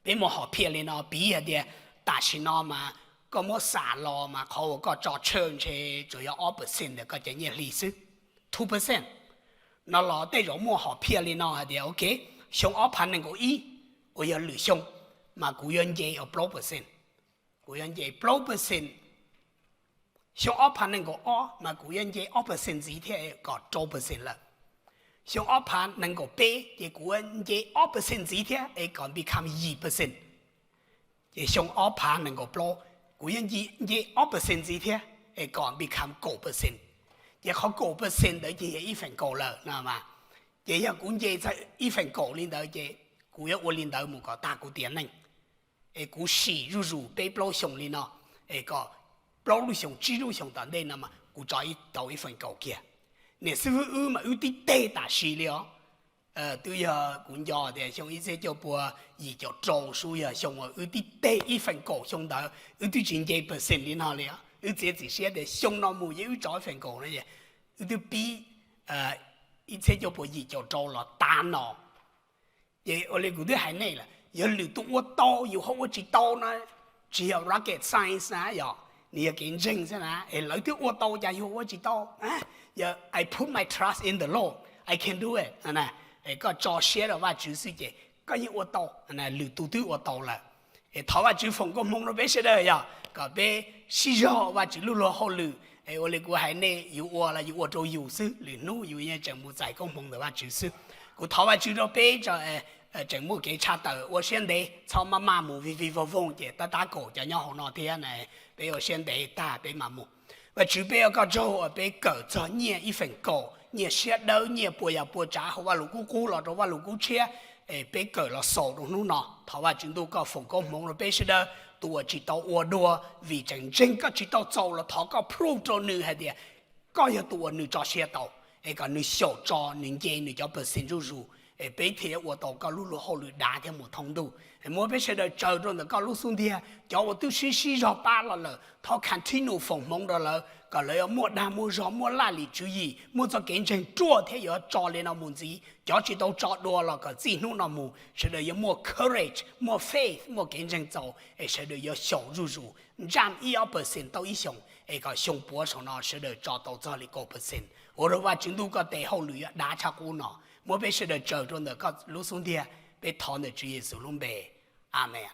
Peb muaj hom phiaj li no, piv hais tias tam sim no mas koj muab xam los mas qhov uas koj tso church ntshe tsuas yog ob percent ntawm koj cov nyiaj hli xwb, two percent no los tej zaum muaj hom phiaj li no hais tias ok, xyoo ob phav nees nkaum ib uas yog lwm xyoo mas kuv yuav nce plaub percent, kuv yuav nce plaub percent. Xyoo ob phav nees nkaum ob mas kuv yuav nce ob percent ntxiv thiab es kom rau percent lawm. Xyoo ob phav nees nkaum peb ces kuv yuav nce ob percent ntxiv thiab es kom become yim percent. Ces xyoo ob phav nees nkaum plaub kuv yuav nce ob percent ntxiv thiab es kom become kaum percent. Ces qhov kaum percent ntawd ces yog ib feem kaum lawm no mas. Ces yog kuv nce txog ib feem kaum li ntawd ces kuv yuav ua li ntawd mus kom tag kuv tiam neej. Es kuv sim zuj zus peb plaub xyoos li no, es kom plaub lub xyoos tsib lub xyoos tom ntej no mas kuv tso tau ib feem kaum kiag. Niam xib fwb wb mas wb tib teg tam sim li os. Twb yog kuv nco tias xyoo ib txhiab cuaj pua yim caum rau xwb yog xyoo uas wb tib teg ib feem kaum xyoo ntawd wb twb tsis nce percent li no li os. Wb txiav txim siab tias xyoo no mus yeej wb tso ib feem kaum no es wb twb pib ib txhiab cuaj pua yim caum rau los tav no. Ces ua li kuv twb hais nej lawm, yog lwm tus ua tau yus ho ua tsis tau no, tsis yog rocket science na, yog nws yog kev ntseeg xwb na. Es lawv twb ua tau cas yus ua tsis tau? Yog I put my trust in the Lord, I can do it. Koj tso siab rau Vajtswv xwb ces koj yeej ua tau, lwm tus twb ua tau lawm. Es thov Vajtswv foom koob hmoov rau peb sawv daws yog kom peb sib zog ua Vajtswv lub luag hauj lwm. Es ua li kuv hais nej, yus ua los yus ua rau yus xwb, lwm hnub yus yeej tseem mus txais koob hmoov ntawm Vajtswv xwb. Kuv thov Vajtswv rau peb tseem muaj kev tshaj tawm, ua siab ntev, txhob maj maj mus vij vij voog voog ces tab tab kaum cov nyob hauv no thiab na. Peb ua siab ntev tag peb mam mus. Vajtswv, peb ua koj tsaug uas peb kawm txog nyiaj ib feem kaum, nyiaj siab dawb, nyiaj puas yam puas tsav hauv Vajluskub Qub los rau Vajluskub Tshiab, es peb kawm los xaus rau hnub no. Thov Vajtswv ntuj koj foom koob hmoov rau peb sawv daws, tus uas tsis tau ua dua vim tseem ntseeg koj tsis tau txaus los thov koj prove rau nws hais tias koj yog tus uas nws tso siab tau, es kom nws xyaum tso, nws nce nws cov percent zuj zus, es peb thiaj yuav ua tau koj lub luag hauj lwm dav thiab mus thoob ntuj. Es muab peb sawv daws tsaws rau ntawm koj lub xub ntiag, cov uas twb sib sib zog pab los lawm thov continue foom hmoov rau lawv kom lawv yuav muaj dag muaj zog, muaj laj lim tswv yim, muaj txoj kev ntseeg ruaj thiab yuav tso li no mus ntxiv. Cov tsis tau tso dua los kom txij hnub no mus sawv daws yuav muaj courage, muaj faith, muaj kev ntseeg txaus es sawv daws yuav xyaum zuj zus, ntsaj ib ob percent tau ib xyoos, es kom xyoo puav saum no sawv daws tso tau txog li kaum percent. Ua rau Vajtswv ntuj koj tes hauj lwm yuav dav tshaj qub no. Muab peb sawv daws tsaws rau ntawm koj lub xub ntiag, peb thov ntawm Tswv Yexus lub npe, amees.